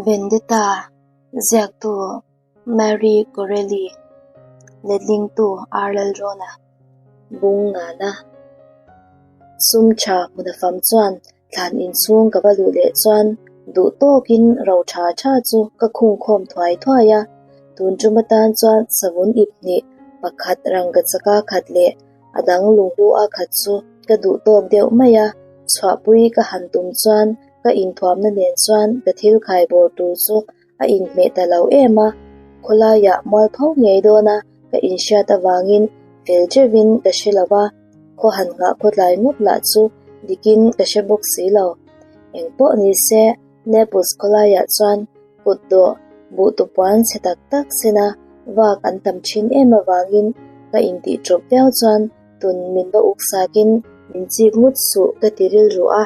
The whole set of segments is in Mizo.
Vendetta ziaktu Marie Corelli letlingtu R Lalrawna bung ngana sum tha hmuna fam chuan thlan inchhung ka va luh leh chuan duh tawkin ro tha tha chu ka khung khawm thuai thuai a, tun tum atan chuan savun ip hnih pakhat rangka chaka khat leh a dang lunghlu a khat chu ka duh tawk deuh mai a, chhuahpui ka han tum chuan ka inthuamna nen chuan ka thil khai bawr tur chu a inhmeh ta lo em a, khawlaiah mualpho ngei dawna ka inhriat avangin fel teuhin ka hre lo va, khaw han nghah khawtlai ngawt lah chu dikin ka hre bawk si lo. Engpawh ni se, Naples khawlaiah chuan kut dawh buh tupuan chhe tak tak sena vak an tam thin em avangin ka intih tawp viau chuan tun min va uk sakin min chik ngut suh ka ti rilru a.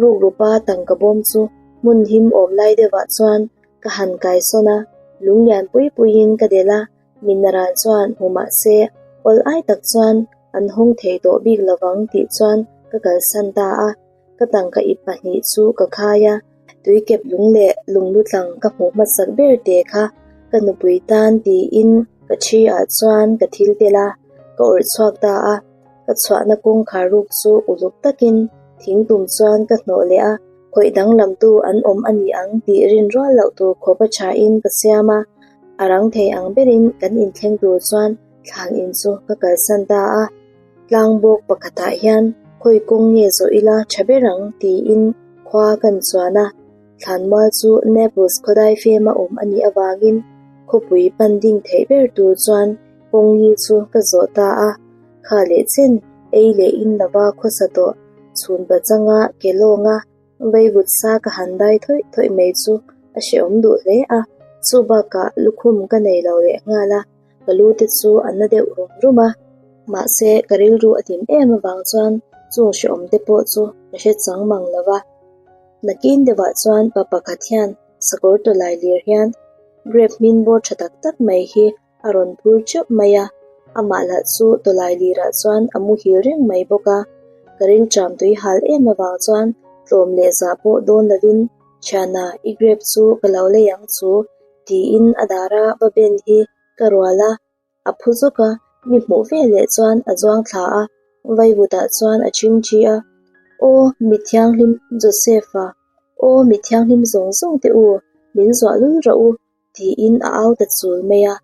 Rukrupa tangka bawm chu hmun him awm lai deuhah chuan ka han kai sawn a, lung lian pui puiin ka delh a, min ran chuan hmu mah se awl ai tak chuan an hawng thei tawh bik lovang tih chuan ka kalsan ta a. Ka tangka ip pahnih chu ka khai a, tuikep lung leh lunglu tlang ka hmuh hmasak ber te kha ka nupui tan tiin ka thi ah chuan ka thil tel a, ka awrh chhuak ta a, ka chhuahna kawngkhar ruk chu uluk takin thing tum chuan ka hnawh leh a, khawih danglam tu an awm a ni ang tih rin rual loh tur khawp a thain ka siam a, a rang thei ang berin kan inthleng tur chuan thlan in chu ka kalsan ta a. Tlang bawk pakhatah hian khawi kawng nge zawh ila tha ber ang tiin khua kan chuan a, thlanmual chu Naples khawdai fema awm a nih avangin khawpui pan ding theih ber tur chuan kawng ngil chu ka zawh ta a, kha leh chen ei leh in lova khawsa tawh chhun pachanga ke lawnga Vaivut sa ka han dai thawih thawih mai chu a hrehawm duh hle a, chu bakah lukhum ka nei lo leh nghal a, ka lu te chu a na deuh rum rum a, mahse ka rilru a hlim em avang chuan chung hrehawm te pawh chu ka hre chang mang lo va. Nakin deuhah chuan pa pakhat hian sakawr tawlai lir hian grape hmin bawr tha tak tak mai hi a rawn phur teuh mai a, amah lah chu tawlai lirah chuan a muhil reng mai bawk a, ka rilṭam tui hal em avang chuan tlawm leh zah pawh dawn lovin Thiana i grape chu ka lo lei ang chu tiin a dara va ben hi ka rual a, a phu zawk a, mi hmuh ve leh chuan a zuang thla a, vaivutah chuan a chimchi a, Aw mi thianghlim Joseph-a, aw mi thianghlim zawng zawng te u, min zuah lul rawh u tiin a au ta chul mai a.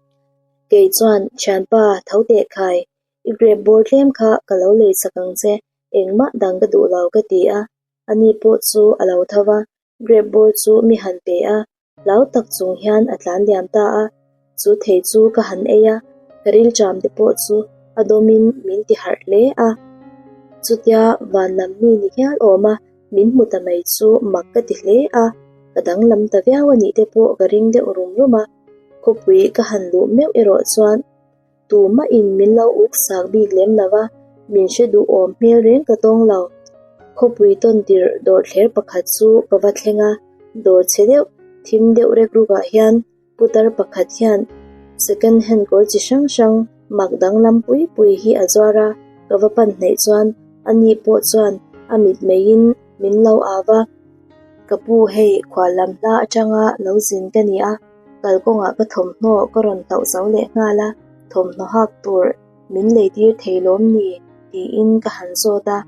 Kei chuan, Thianpa, tho teh khai, i grape bawr tlem kha ka lo lei chak ang che, engmah dang ka duh lo ka ti a. Ani pawh chu a lo tho va, grape bawr chu mi han pe a, hlau tak chung hian a tlan liam ta a. Chu thei chu ka han ei a, ka rilṭam te pawh chu a dawmin min ti harh hle a. Chutia van lam mi ni hial awm a, Min hmu ta mai chu mak ka ti hle a, ka danglam ta viau a nih te pawh ka ring deuh rum rum a, khawpui ka han luh meuh erawh chuan tumahin min lo uk sak bik lem lo va, min hre duhawm hmel reng ka tawng lo. Khawpui tawn tirh dawr thler pakhat chu ka va thleng a, dawr chhe deuh, thim deuh rek rukah hian Putar pakhat hian second hand kawr chi hrang hrang mak danglam pui pui hi a zuar a, ka va pan hnaih chuan ani pawh chuan a mit meiin min lo au va. Ka pu hei khual lam hla atanga lo zin ka ni a, kalkawngah ka thawmhnaw ka rawn hlauh zo leh nghal a, thawmhnaw hak tur min lei tir thei lawm ni? tiin ka han zawt a,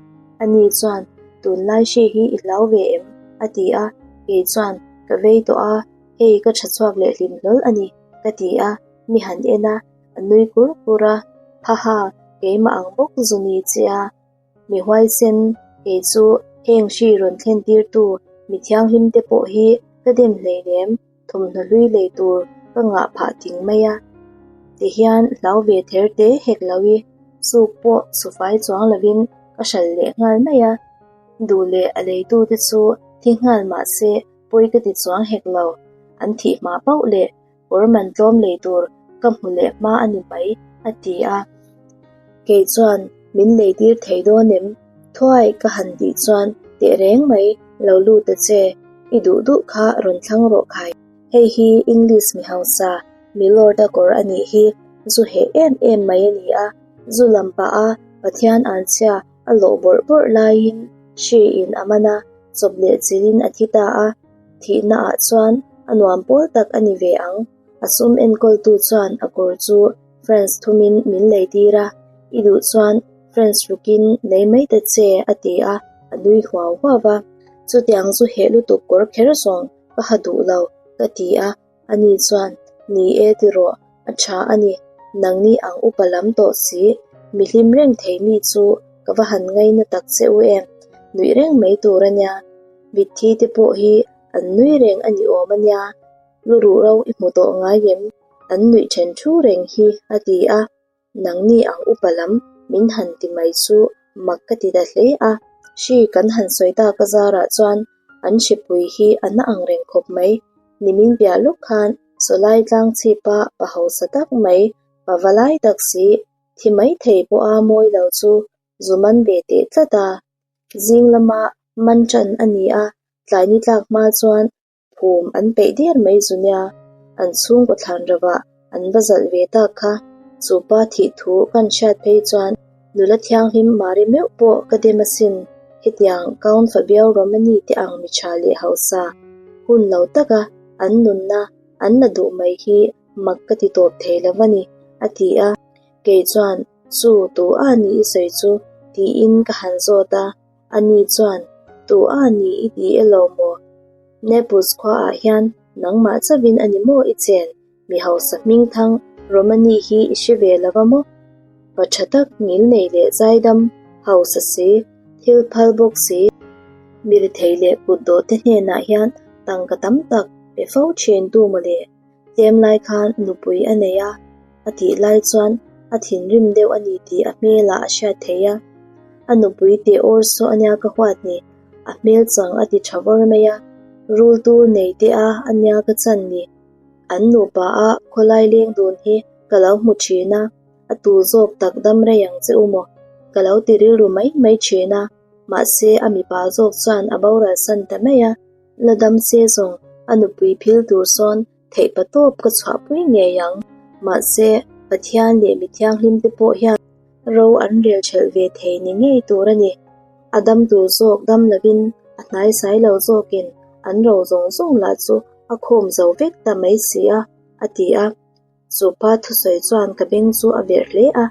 ani chuan tunlai hri hi i hlau ve em? a ti a, kei chuan ka vei tawh a. Hei ka tha chhuak leh hlim hlawl a ni, ka ti a, mi han en a, a nui kur kur a, Haha, keimah ang bawk zu ni che a, mi huaisen, kei chu heng hri rawn thlen tirtu mi thianghlim te pawh hi ka dem hleinem, thawmhnaw hlui lei tur ka ngah phah ting mai a. Tihian hlau ve ther te hek lo i, suk pawh sufai chuang lovin ka hral leh nghal mai a, duh leh a leitute chu thi nghal mah se, Pawi ka ti chuang hek lo, an thih hma pauh leh kawr man tlawm lei tur ka hmu leh hma a ni mai, a ti a. Kei chuan min lei tir thei dawn em? Thuai ka han tih chuan teh reng mai lo lut ta che, i duh duh kha rawn thlang rawh khai. Hei hi English mi hausa, mi lord-a kawr a nih hi, zu heh em em mai a ni a, zu lam pah a Pathian anchhia a lawh bawrh bawrh laiin hri in a man a, chawp leh chilhin a thi ta a. Thihna ah chuan a nuam pawl tak a ni ve ang. A sum enkawltu chuan a kawr chu France thumin min lei tir a, I duh chuan France rukin lei mai ta che a ti a, a nui huau huau va. Chutiang chu heh lutuk kawr kher zawng ka ha duh lo ka ti a, ani chuan Ni e ti rawh, a tha a ni, nangni ang upa lam tawh si, mi hlim reng thei mi chu ka va han ngaina tak che u em, nuih reng mai tur a nia, mitthi te pawh hi an nui reng a ni awm a nia. Lu ruh ro i hmu tawh ngai em? An nuih then thu reng hi a ti a, nangni ang upa lam min han ti mai chu mak ka ti ta hle a, hri kan han sawi tak a zarah chuan an hripui hi a na ang reng khawp mai, nimin piah lawk khan sawlai tlang chhipa pa hausa tak mai, pa va lai tak si, thi mai thei pawha mawi lo chu zu man ve teh tlat a, zing lama man tan a ni a, tlai ni tlak hma chuan Phum an peih der mai zu nia, an chhungkaw thlan rovah an va zalh ve tak kha. Chu pa thih thu kan hriat phei chuan nula thianghlim Mari meuh pawh ka dem asin. Hetiang Count Fabio Romani te ang mi tha leh hausa hun lo taka an nunna an la duh mai hi mak ka ti tawp thei lo a ni, a ti a. Kei chuan, Chu, tu a ni i sawi chu? tiin ka han zawt a. Ani chuan, Tu a ni i ti elo maw? Naples khuaah hian nangmah chauhin a ni maw i chen? Mi hausa hmingthang Romani hi i hre ve lo va maw? Pa tha tak ngil nei leh zaidam, hausa si, thil phal bawk si, mi rethei leh kutdawh te hnenah hian tangka tam tak pe fo thin tu maw le? Tlem lai khan nupui a nei a, a tih lai chuan a thinrim deuh a ni tih a hmelah a hriat theih a. A nupui teh awr saw a nia ka huat ni, a hmel chang a ti tha vawr mai a, rul tur nei teh a a nia ka chan ni. An nupa a khawlai leng dun hi ka lo hmu thin a, a tu zawk tak dam rei ang che u maw? Ka lo ti rilru mai mai thin a, mahse a mipa zawk chuan a boral san ta mai a. La dam se zawng a nupui phil tur sawn theih pa tawp ka chhuahpui ngei ang. Mahse, Pathian leh mi thianghlim te pawh hian ro an rel ṭhelh ve thei ni ngei tur a ni. A dam tur zawk dam lovin a hnaisai lo zawkin an ro zawng zawng lah chu a khawm zo vek ta mai si a, a ti a. Chu pa thusawi chuan ka beng chu a verh hle a,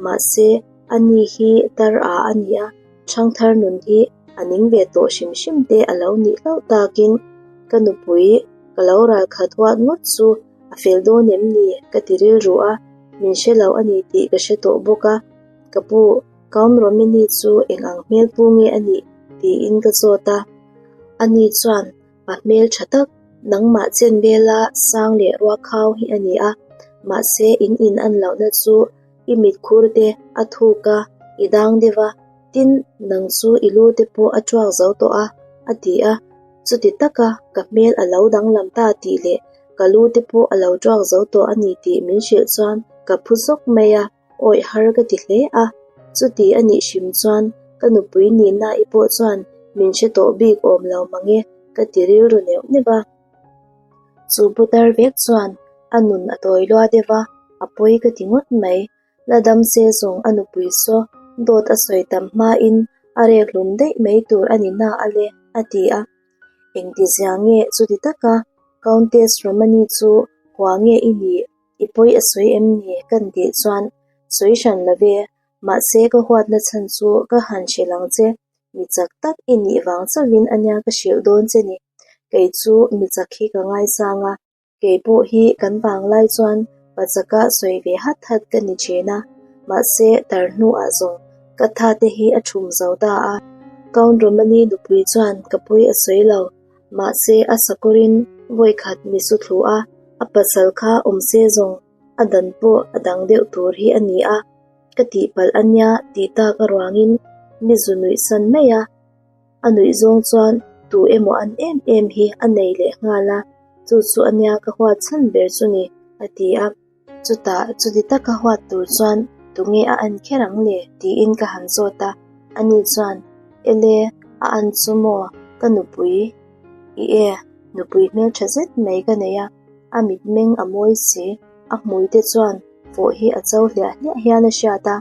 mahse a ni hi tar a a ni a, ṭhangthar nun hi a ning ve tawh hrim hrim te a lo nih hlauh takin ka nupui ka lo ral khat huat ngawt chu a fel dawn em ni ka ti rilru a, min hre lo a ni tih ka hre tawh bawk a, ka pu Kaum Romini chu eng ang hmel pu nge a nih tiin ka zawt a, ani chuan A hmel tha tak, nangmah chen vela sang leh ruakhau hi a ni a, mahse in in an lohna chu i mitkhur te a thuk a, i dang deuh a, tin nang chu i lu te pawh a tuak zo tawh a, a ti a. Chuti taka ka hmel a lo danglam ta tih leh ka lu te pawh a lo tuak zo tawh a ni tih min hrilh chuan ka phu zawk mai a. Awih har ka ti hle a, chuti a nih hrim chuan ka nupui nihna i pawh chuan min hre tawh bik awm lo mange ka ti rilru neuh neuh a. Chu putar vek chuan a nun a tawi lua deuh a, a pawi ka ti ngawt mai. La dam se zawng a nupui saw dawt a sawi tam hmain a rek hlum daih mai tur a ni na a le, a ti a. Engtizia nge chuti taka Countess Romani chu hua nge i nih? I pawi a sawi em ni? Kan tih chuan sawi hran lo ve, mahse ka huatna chhan chu ka han hrilh ang che, mi chak tak i nih vang chauhin a nia ka hrilh dawn che ni. Kei chu mi chak hi ka ngaisang a, kei pawh hi kan vanglai chuan pa chaka sawi ve hat hat ka ni thin a, mahse tar hnuah zawng ka tha te hi a thum zo ta a. Count Romani nupui chuan ka pawi a sawi lo, Mahse a sakawrin vawikhat mi su thlu a, a pasal kha awm se zawng a dan pawh a dang deuh tur hi a ni a, ka tihpalh a nia tih tak aruangin mi zu nuih san mai a, a nuih zawng chuan tu emaw an em em hi a nei leh nghal a, chu chu a nia ka huat chhan ber chu ni, a ti a. Chutah chuti taka huat tur chuan tunge a en kher ang le? tiin ka han zawt a, ani chuan, Ele, a an chu maw? Ka nupui i e, nupui hmeltha zet mai ka nei a, a mitmeng a mawi si, a hmui te chuan fawh hi a cho hliah hliah hian a hriat a,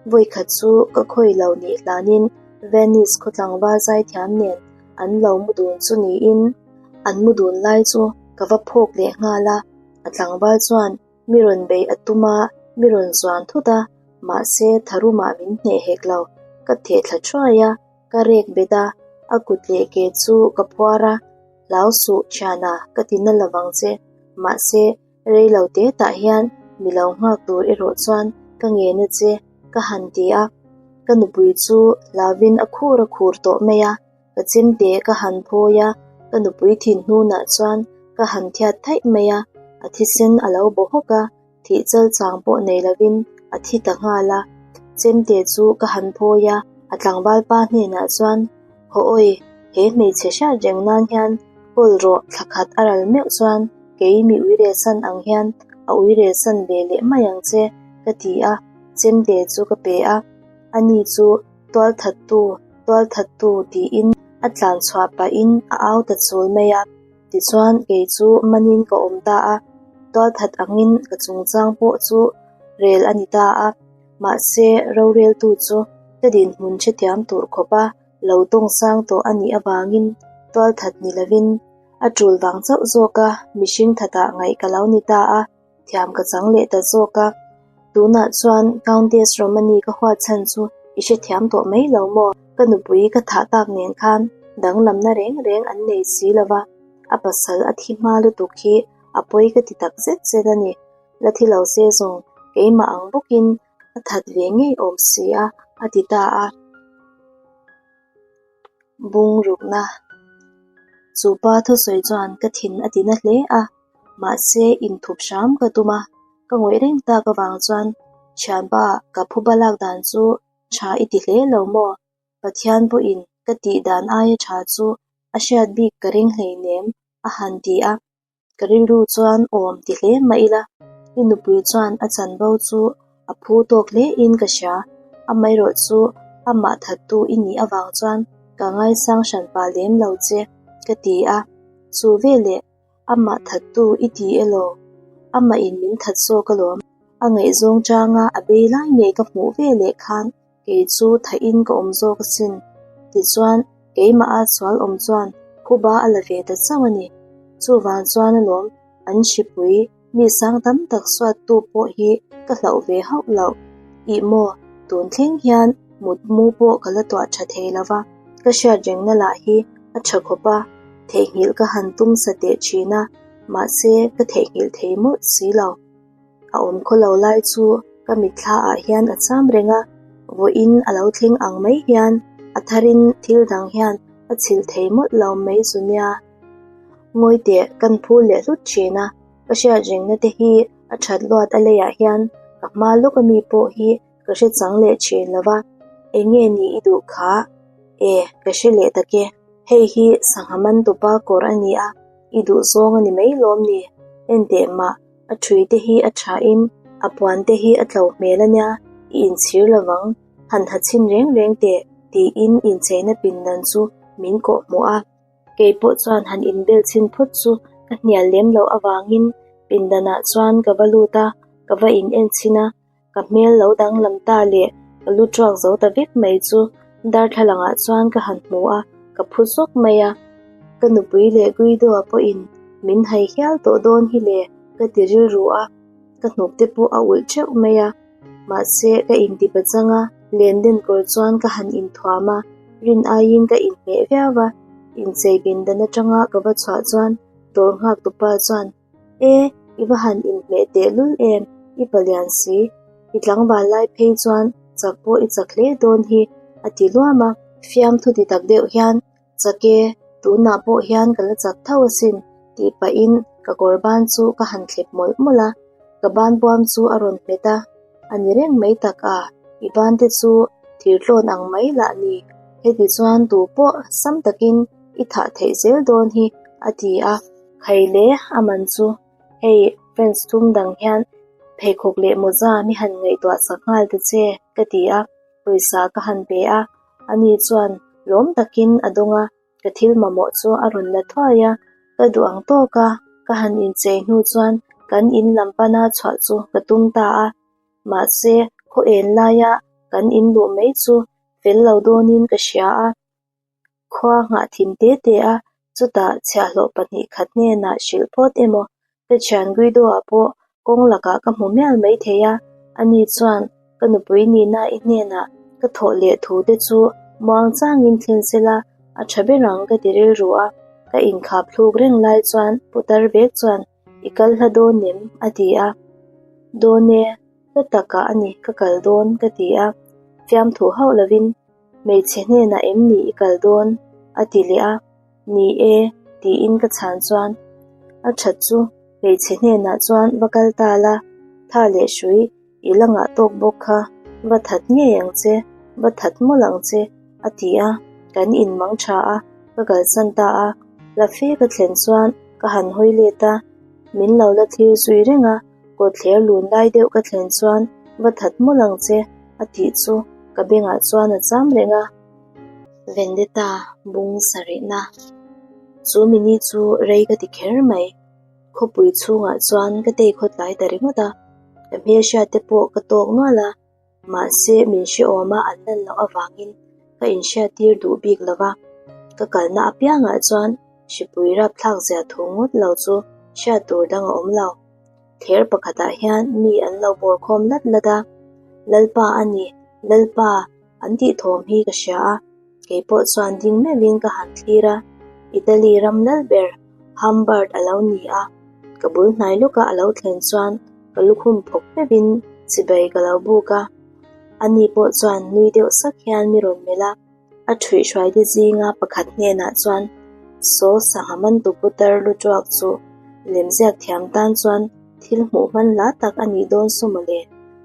vawikhat chu ka khawi lo nih hlanin Venice khaw tlangval zaithiam nen an lo mu dun chu niin. An mu dun lai chu ka va phawk leh nghal a, a tlangval chuan mi rawn beih a tum a, mi rawn zuan thut a, mahse tharumah min hneh hek lo. Ka theh thla thuai a, ka rek bet a, a kut leh ke chu ka phuar a, Hlau suh thiana ka ti na lovang che, mahse rei lo te tah hian mi lo nghak tur erawh chuan ka ngen a che ka han ti a, ka nupui chu hlauvin a khur a khur tawh mai a, ka chemte ka han phawi a, ka nupui thin hnunah chuan ka han thiat thaih mai a, a thisen a lo baw hawk a, thih chal chang pawh nei lovin a thi ta nghal a. Chemte chu ka han phawi a, a tlangval pa hnenah chuan, Haw awi, he hmeichhe hriat reng nan hian kawl rawh thla khat a ral meuh chuan kei mi uirelsan ang hian a uirelsan ve leh mai ang che, ka ti a, chemte chu ka pe a. Ani chu tualthattu, tualthattu tiin a tlan chhuah pahin a au ta chul mai a. Tichuan kei chu manin ka awm ta a, tualthat angin ka chungchang pawh chu rel a ni ta a. Mahse, roreltu chu ka dinhmun hrethiam tur khawpa lo tawng sang tawh a nih avangin tualthat ni lovin a tul vang chauh zawka mihring thatah ngaih ka lo ni ta a, thiam ka chang leh ta zawk a. Tunah chuan Countess Romani ka huat chhan chu i hrethiam tawh mai lo maw? Ka nupui ka thah tak nen khan danglamna reng reng an nei si lo va, a pasal a thi hma lutuk hi a pawi ka ti tak zet zet a ni. La thi lo se zawng keimah ang bawkin a that ve ngei awm si a, a ti ta a. Bung rukna Chu pa thusawi chuan ka thin a ti na hle a, mahse inthup hram ka tum a, ka ngawih reng tak avang chuan thianpa ka phuba lak dan chu tha i ti hle lo maw? Pathian pawhin ka tih dan aia tha chu a hriat bik ka ring hleinem a han ti a. Ka rilru chuan awm ti hle mah ila, i nupui chuan a chanvo chu a phu tawk hle in ka hria. Amaherawh chu amah thattu i nih avang chuan ka ngaisang hran pah lem lo che, ka ti a. Chu veleh amah thattu i ti elaw? Amah in min that zawk alawm. A ngaihzawng changa a bei lai ngei ka hmuh veleh khan Kei chu thain ka awm zawk asin. Tichuan, keimaha sual awm chuan phuba a la ve ta chauh a ni. Chuvang chuan alawm an hripui mi sang tam tak suattu pawh hi ka hlauh ve hauh loh. Ih maw, tun thleng hian mut mu pawh ka la tuah tha thei lo va, ka hriat rengna lah hi a tha khawp a, theihnghilh ka han tum sa teh thin a, mahse ka theihnghilh thei mawlh si lo. A awm khaw lo lai chu ka mitthla ah hian a cham reng a, vawiin a lo thleng ang mai hian a tharin thil dang hian a chhilh thei mawlh lo mai zu nia. Ngawi teh kan phul leh hlut thin a, ka hriat rengna te hi a that luat a leiah hian ka hma lawk ami pawh hi ka hre chang leh thin lo va, eng nge ni i duh kha? E, ka hre leh tak e, hei hi sangha man tupa kawr a ni a, i duh zawng a ni mai lawm ni? Enteh mah. A thui te hi a tha in a puan te hi a tlo hmel a nia, i inchhir lovang, han ha chhin reng reng teh tiin incheina pindan chu min kawh hmuh a. Kei pawh chuan han inbel chhin phawt chu ka hnial lem loh avangin pindanah chuan ka va lut a, ka va in en chhin a. Ka hmel lo danglam ta leh ka lu tuak zo ta vek mai chu darthlalang ah chuan ka han hmu a, ka phu zawk mai a. Ka nupui leh Guido-a pawhin min hai hial tawh dawn hi le ka ti rilru a, ka hnuk te pawh a ulh theuh mai a. Mahse ka inti pachang a, len den kawr chuan ka han inthuam a, rin aiin ka inhmeh viau a. Inchei pindan atanga ka va chhuah chuan dawr nghak tupa chuan E, i va han inhmeh teh lul em, i palian si. I tlangval lai phei chuan chak pawh i chak hle dawn hi, a ti luam a. Fiamthu ti tak deuh hian, Chak e, tunah pawh hian ka la chak tho asin, tih pahin ka kawr ban chu ka han thlep mawlh mawlh a. Ka ban puam chu a rawn hmet a, a ni reng mai tak a, i ban te chu thirtlawn ang mai lah ni, heti chuan tu pawh sam takin i thah theih zel dawn hi, a ti a. Khaile a man chu hei fans thum dang hian pheikhawk leh mawza mi han ngaihtuah sak nghal ta che ka ti a, pawisa ka han pe a, ani chuan lawm takin a dawng a, ka thil mamawh chu a rawn la thuai a, ka duh ang tawk a, ka han inchei hnu chuan kan in lam pana chhuah chu ka tum ta a, mahse khaw en laia kan in luh mai chu fel lo dawnin ka hria a. Khua nghah thim te te a, Chutah chhiahhlawh 2 khat hnenah hrilh phawt emaw ka thian Guido-a pawh kawng lakah ka hmu mial mai thei a, ani chuan ka nupui nihna i hnenah ka thawh leh thu te chu muang changin thlen sela a tha ber ang ka ti rilru a, ka inkhap thluk reng lai chuan putar vek chuan i kal hla dawn em? a ti a. Dawn e, hla takah a ni ka kal dawn ka ti a, fiamthu hauh lovin Hmeichhe hnenah em ni i kal dawn? a ti leh a, Ni e, tiin ka chhan chuan a that chu hmeichhe hnenah chuan va kal ta la, tha leh hrui i la ngah tawk bawk kha, va that ngei ang che, va that mawlh ang che, a ti a, kan inmang tha a, ka kalsan ta a, hla fe ka thlen chuan ka han hawi let a, min lo la thlir zui reng a. Kawtthler lun lai deuh ka thlen chuan va that mawlh ang che a tih chu ka bengah chuan a cham reng a. Vendetta bung sarihna chu mini chu rei ka ti kher mai. Khawpui chhungah chuan ka tei khawtlai ta ringawt a, ka hmelhriat te pawh ka tawk nual a. Mahse, min hrehawma an lan loh avangin ka inhriattir duh bik lo va, ka kalna apiangah chuan hripui rapthlak zia thu ngawt lo chu hriat tur dang a awm lo. Thler pakhatah hian mi an lo bawr khawm lat lat a, Lalpa a ni, Lalpa an tih thawm hi ka hria a, kei pawh chuan ding meuhin ka han thlir a, Italy ram lal ber Humbert a lo ni a, ka bul hnai lawka a lo thlen chuan ka lukhum phawk meuhin chibai ka lo buk a. Ani pawh chuan nui deuh sak hian mi rawn melh a, a ṭhuihhruaite zinga pakhat hnenah chuan, Saw sangha mantu putar lu ṭuak chu lemziak thiam tan chuan thil hmuh hman hla tak a nih dawn su mawle,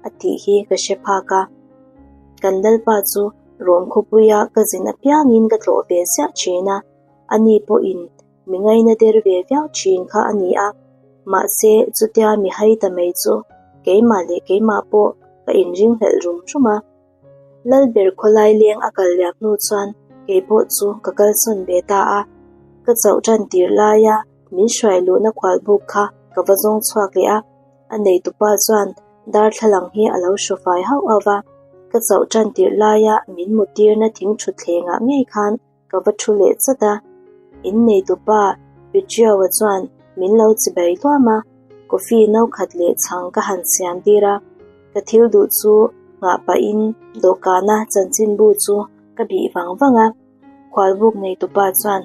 a tih hi ka hre phak a. Kan lalpa chu Rom khawpuia ka zin apiangin ka tlawh ve ziah ṭhin a. Ani pawhin mi ngaina der ve viau thin kha a ni a, mahse chutia mi hai ta mai chu keimah leh keimah pawh ka inringhlelh rum rum a. Lalber khawlai leng a kal liam hnu chuan kei pawh chu ka kalsawn ve ta a, ka chauh tan tir laia min hruai luhna khualbuk kha ka va zawng chhuak leh a, a neitupa chuan darthlalang hi a lo hru fai hauh hauh va, ka chauh tan tirh laia min muttirna thing thutthlengah ngei khan Ka va thu leh chat a, in neitupa Pitriaua chuan min lo chibai hluam a, coffee no khat leh chhang ka han siam tir a, ka thil duh chu nghah pahin dawhkana chanchinbu chu ka bih vang vang a, khualbuk neitupa chuan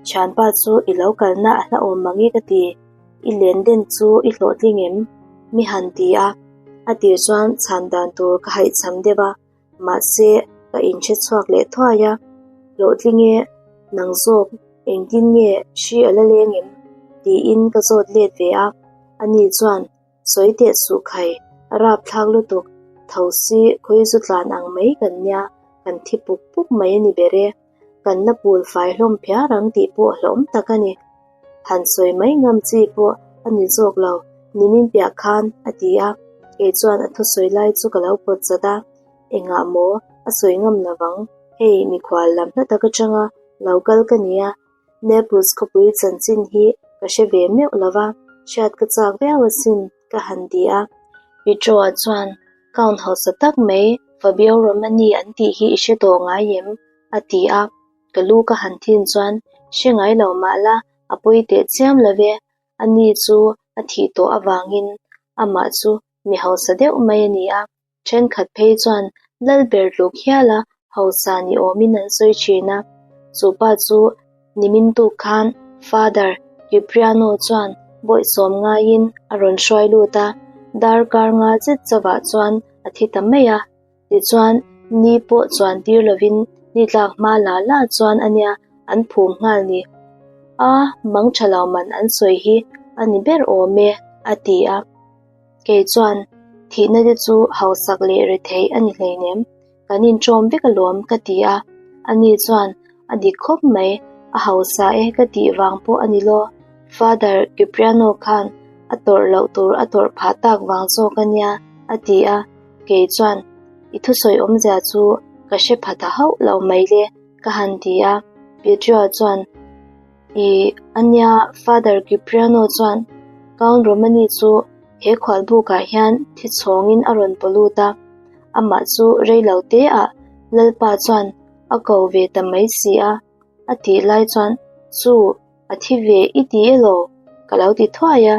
thianpa chu i lo kalna a hlauhawm mang e ka ti, i len den chu i hlawhtling em? Mi han ti a, a tir chuan chhan dan tur ka haihchham deuh a. Mahse, ka inhre chhuak leh thuai a, hlawhtling e, nang zawk, engtin nge hri a la leng em? tiin ka zawt let ve a, ani chuan, Sawi teh suh khai, a rapthlak lutuk, tho si khawi zu tlan ang mai kan nia, kan thi puk puk mai a ni ber e, kan la pul fai hlawm phiar ang tih pawh hlauhawm tak a ni. Han sawi mai ngam chi pawh a ni zawk lo, nimin piah khan, a ti a, kei chuan a thusawi lai chu ka lo pawt chat a, engah maw a sawi ngam lo vang, hei mikhual lam hla tak atanga lo kal ka nia, Naples khawpui chanchin hi ka hre ve meuh lo va, hriat ka chak viau asin, ka han ti a. Pietro-a chuan, Count hausa tak mai, Fabio Romani an tih hi i hre tawh ngai em? a ti a. Ka lu ka han thin chuan hre ngai lo mah la a pawi teh chiam lo ve, ani chu a thih tawh avangin amah chu mi hausa deuh mai a ni a, thenkhat phei chuan Lalber tluk hiala hausa ni awmin an sawi thin a, chu pa chu nimin tuk khan Father Cipriano chuan bawihsawm ngaiin a rawn hruai lut a, darkar nga zet chauhah chuan a thi ta mai a. Tichuan, ni pawh chuan tir lovin ni tlak hma la la chuan a nia an phum nghal ni. A, mang tha lo man an sawi hi a ni ber awm e, a ti a. Kei chuan, Thihna te chu hausak leh retheih a ni hleinem, kan inṭawm vek alawm, ka ti a. Ani chuan, A dik khawp mai, a hausa e ka tih vang pawh a ni lo. Father Cipriano khan a tawrh loh tur a tawrh phah tak vang zawk a nia, a ti a. Kei chuan, I thusawi awmzia chu ka hre pha ta hauh lo mai le, ka han ti a. Pietro chuan, Ih, a nia, Father Cipriano chuan Count Romani chu he khualbukah hian thi chhawngin a rawn paw lut a, amah chu rei lo teah Lalpa chuan a ko ve ta mai si a, a tih lai chuan, Chu! A thi ve i ti elaw? Ka lo ti thuai a,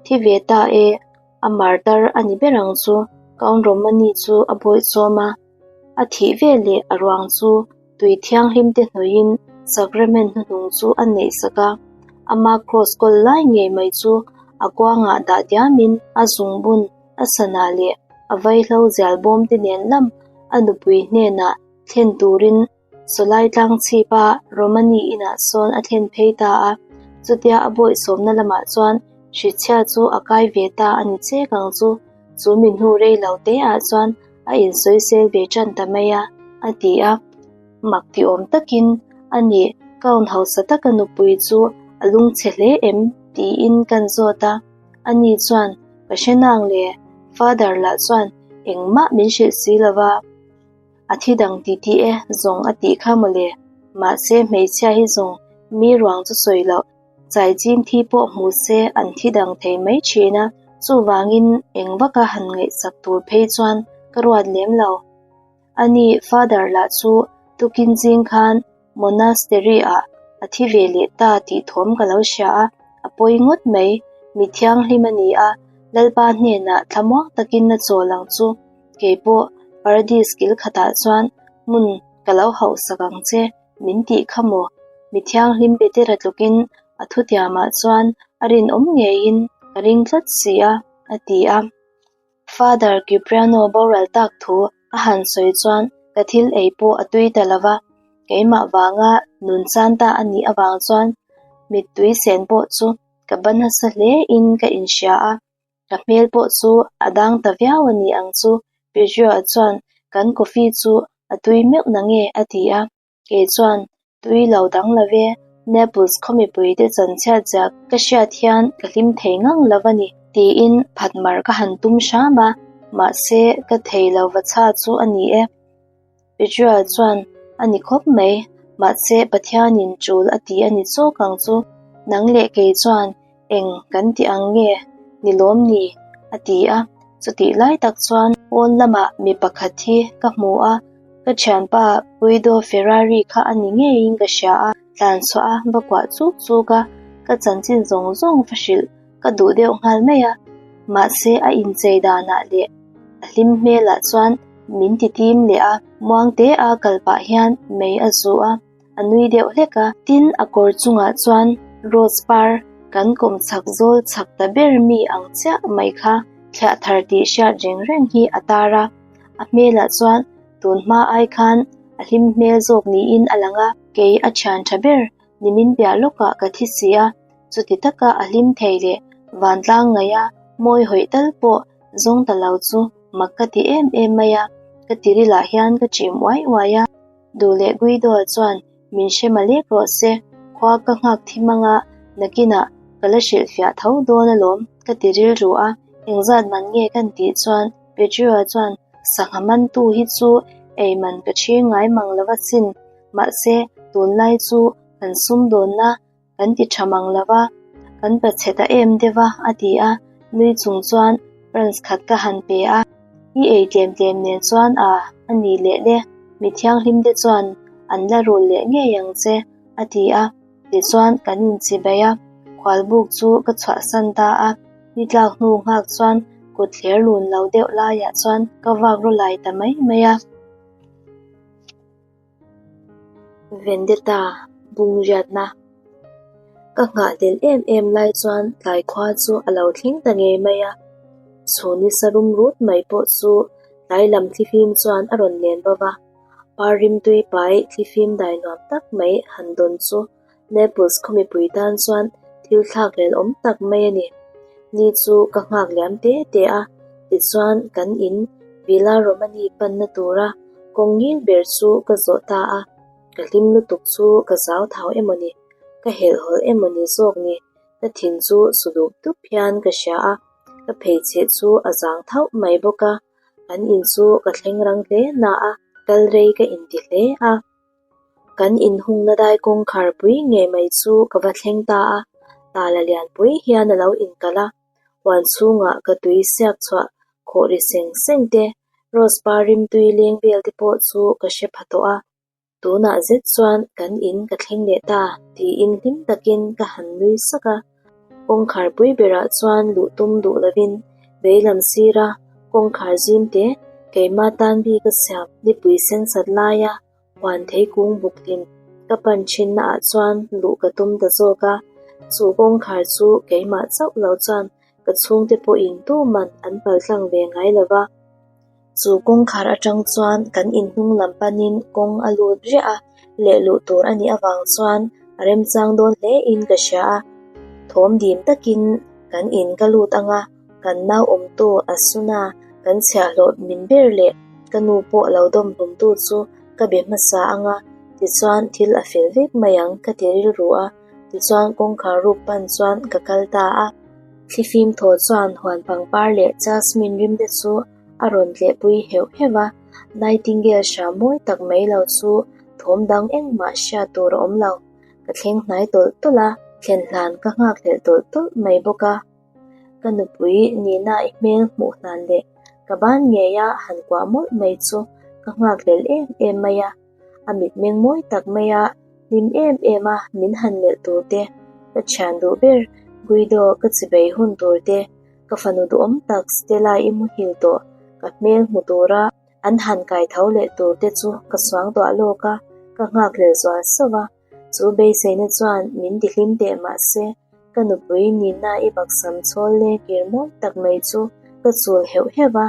Thi ve ta e, a martar a ni ber ang chu, Count Romani chu a bawihchawm a. A thih ve leh a ruang chu tui thianghlim te hnawihin sacrament hnuhnung chu a neih sak a, ama cross kawl lai ngei mai chu a kuangah dah diamin a zungbun a sana leh a vaihlo zial bawm te nen lam a nupui hnenah thlen turin Sawlai tlang chhipa Romani inah sawn a thlen phei ta a, chutia a bawihsawmna lamah chuan hrichhia chu a kai ve ta a ni chek ang chu, chu mi hnu rei lo te ah chuan a insawisel ve tan ta mai a, a ti a. Mak ti awm takin a nih Count hausa taka nupui chu a lungchhe hle em? tiin kan zawt a, ani chuan ka hre nang le, Father lah chuan engmah min hrilh si lova. A thi dang ti ti e zawng a tih kha mawle. Mahse hmeichhia hi zawng mi ruang chu sawi loh, chaichin thi pawh hmu se an thi dang thei mai thin a, chuvangin eng vaka han ngaihsak tur phei chuan ka ruat lem lo. Ani Father lah chu tukin zing khan Monastery ah a thi ve leh ta tih thawm ka lo hria a, a pawi ngawt mai. Mi thianghlim a ni a, Lalpa hnenah thlamuang takin a chawl ang chu. Kei pawh Paradis kil khatah chuan hmun ka lo hauhsak ang che min tih kha maw? Mi thianghlim Petera tlukin a thutiamah chuan a rinawm ngeiin ka ring tlat si a, a ti a. Father Cipriano boral tak thu a han sawi chuan ka thil ei pawh a tui ta lo va, keimah vanga nun chan ta a nih avang chuan mittui sen pawh chu ka ba nasa hle in ka inhria a, ka hmel pawh chu a dang ta viau a ni ang chu Pedro-a chuan kan coffee chu a tui meuh na nge a ti a. Kei chuan tui lo dang lo ve, Naples khaw mipuite chanchhiat zia ka hriat hian ka hlim thei ngang lo a ni, tiin phatmar ka han tum hram a, mahse ka thei lo va chha chu a ni e. Petria chuan a ni khawp mai, mahse Pathianin tul a ti a ni chawk ang chu, nang leh kei chuan Eng kan ti ang nge ni lawm ni? a ti a, chutih lai tak chuan pawn lamah mi pakhat hi ka hmu a, ka thianpa Guido Ferrari kha a ni ngeiin ka hria a, tlan chhuah a va kuah chuk chuk a, ka chanchin zawng zawng va hrilh ka duh deuh nghal mai a, mahse a inchei danah leh a hlim hmelah chuan min ti tim leh a, muangte a kal pah hian mei a zu a. A nui deuh hlek a, tin a kawr chungah chuan rose par kan kawm chhak zawl chhak ta ber mi ang chiah mai kha thliah thar tih hriat reng reng hi a tar a, a hmelah chuan tun hma ai khan a hlim hmel zawk niin a lang a, kei a thian tha ber nimin piah lawkah ka thi si a, chuti taka a hlim thei leh vantlang ngaih a mawi hawih tal pawh zawng ta lo chu mak ka ti em em mai a, ka tirilah hian ka chim uai uai a. Duh leh Guido-a chuan min hre ma lek rawh se, khua ka nghak thi mang a, nakinah ka la hrilhfiah tho dawn alawm ka ti rilru a, engzat man nge kan tih chuan Petro-a chuan sangha mantu hi chu ei man ka chhing ngai mang lo asin, mahse tunlai chu kan sumdawnna Kan ti tha mang lo va, kan pa chhe ta em deuh a, a ti a, nui chung chuan runs khat ka han pe a, i ei tlem tlem nen chuan a, a ni leh le, mi thianghlim te chuan an la rul leh ngei ang che, a ti a, tichuan kan inchi baih a, khualbuk chu ka chhuahsan ta a, ni tlak hnu nghak chuan kut thler lun lo deuh laiah chuan ka vak ru lai ta mai mai a. Vendetta bung riatna ka nghah del em em lai chuan tlai khua chu a lo thleng ta ngei mai a, chhun nisa rum rut mai pawh chu tlai lam thlifim chuan a rawn len bawk a, par rimtui pai thlifim dai nuam tak mai han dawn chu Naples khaw mipui tan chuan thil thlak lel awm tak mai a ni. Ni chu ka nghak liam te te a, tichuan kan in Villa Romani panna tura kawng ngil ber chu ka zawh ta a, ka hlim lutuk chu ka zau thau emaw ni, ka helhhawlh emaw ni zawk ni, ka thin chu su dup dup hian ka hria a, ka pheichheh chu a zang thauh mai bawk a, kan in chu ka thleng rang hle na a, kal rei ka inti hle a. Kan inhungna dai kawngkhar pui ngei mai chu ka va thleng ta a, tala lianpui hian a lo inkalh a, huan chhungah ka tui siak chhuah khawh ri seng seng te, rose par rimtui leng vel te pawh chu ka hre pha tawh a. Tunah zet chuan kan in ka thleng leh ta tiin hlim takin ka han nui sak a. Kawngkhar pui berah chuan luh tum duh lovin veilam sira kawngkhar zim te keima tan bik a siam nipui sen sat laia huan thei kung buk hlim ka pan thinna ah chuan luh ka tum ta zawk a. Chu kawngkhar chu keimah chauh lo chuan ka chhungte pawhin tuman an paltlang ve ngai lo va. Chu kawngkhar atang chuan kan inhnung lam panin kawng a lut riah a, lehluh tur a nih avang chuan a remchang dawn hle in ka hria a. Thawm dim takin kan in ka lut ang a, kan nau awmtu Asuna kan chhiahhlawh min ber leh ka nu pawh lo dawm hlumtu chu ka be hmasa ang a, tichuan thil a fel vek mai ang ka ti rilru a, tichuan kawngkhar ruk pan chuan ka kal ta a. Thlifim thaw chuan huan pangpar leh jasmine rim te chu a rawn tlehpui heuh heuh a, Nightingale hram mawi tak mai lo chu thawm dang engmah hriat tur a awm lo. Ka thleng hnai tawlh tawlh a, thlen hlan ka nghak hlelh tawlh tawlh mai bawk a. Ka nupui Nina i hmel hmuh hlan leh ka ban ngeia han kuah mawlh mai chu ka nghak hlelh em em mai a. A mitmeng mawi tak maia hlim em em a min han melh tur te, ka thian duh ber Guido ka chibei hun tur te, ka fanu duhawm tak Stella i muhil tawh ka hmel hmu tura an han kai tho leh tur te chu ka suang tuah lawk a, ka nghakhlel zual sauh a. Chu beiseina chuan min ti hlim teh mah se, ka nupui Nina i baksam chhawl leh kir mawi tak mai chu ka chul heuh heuh a,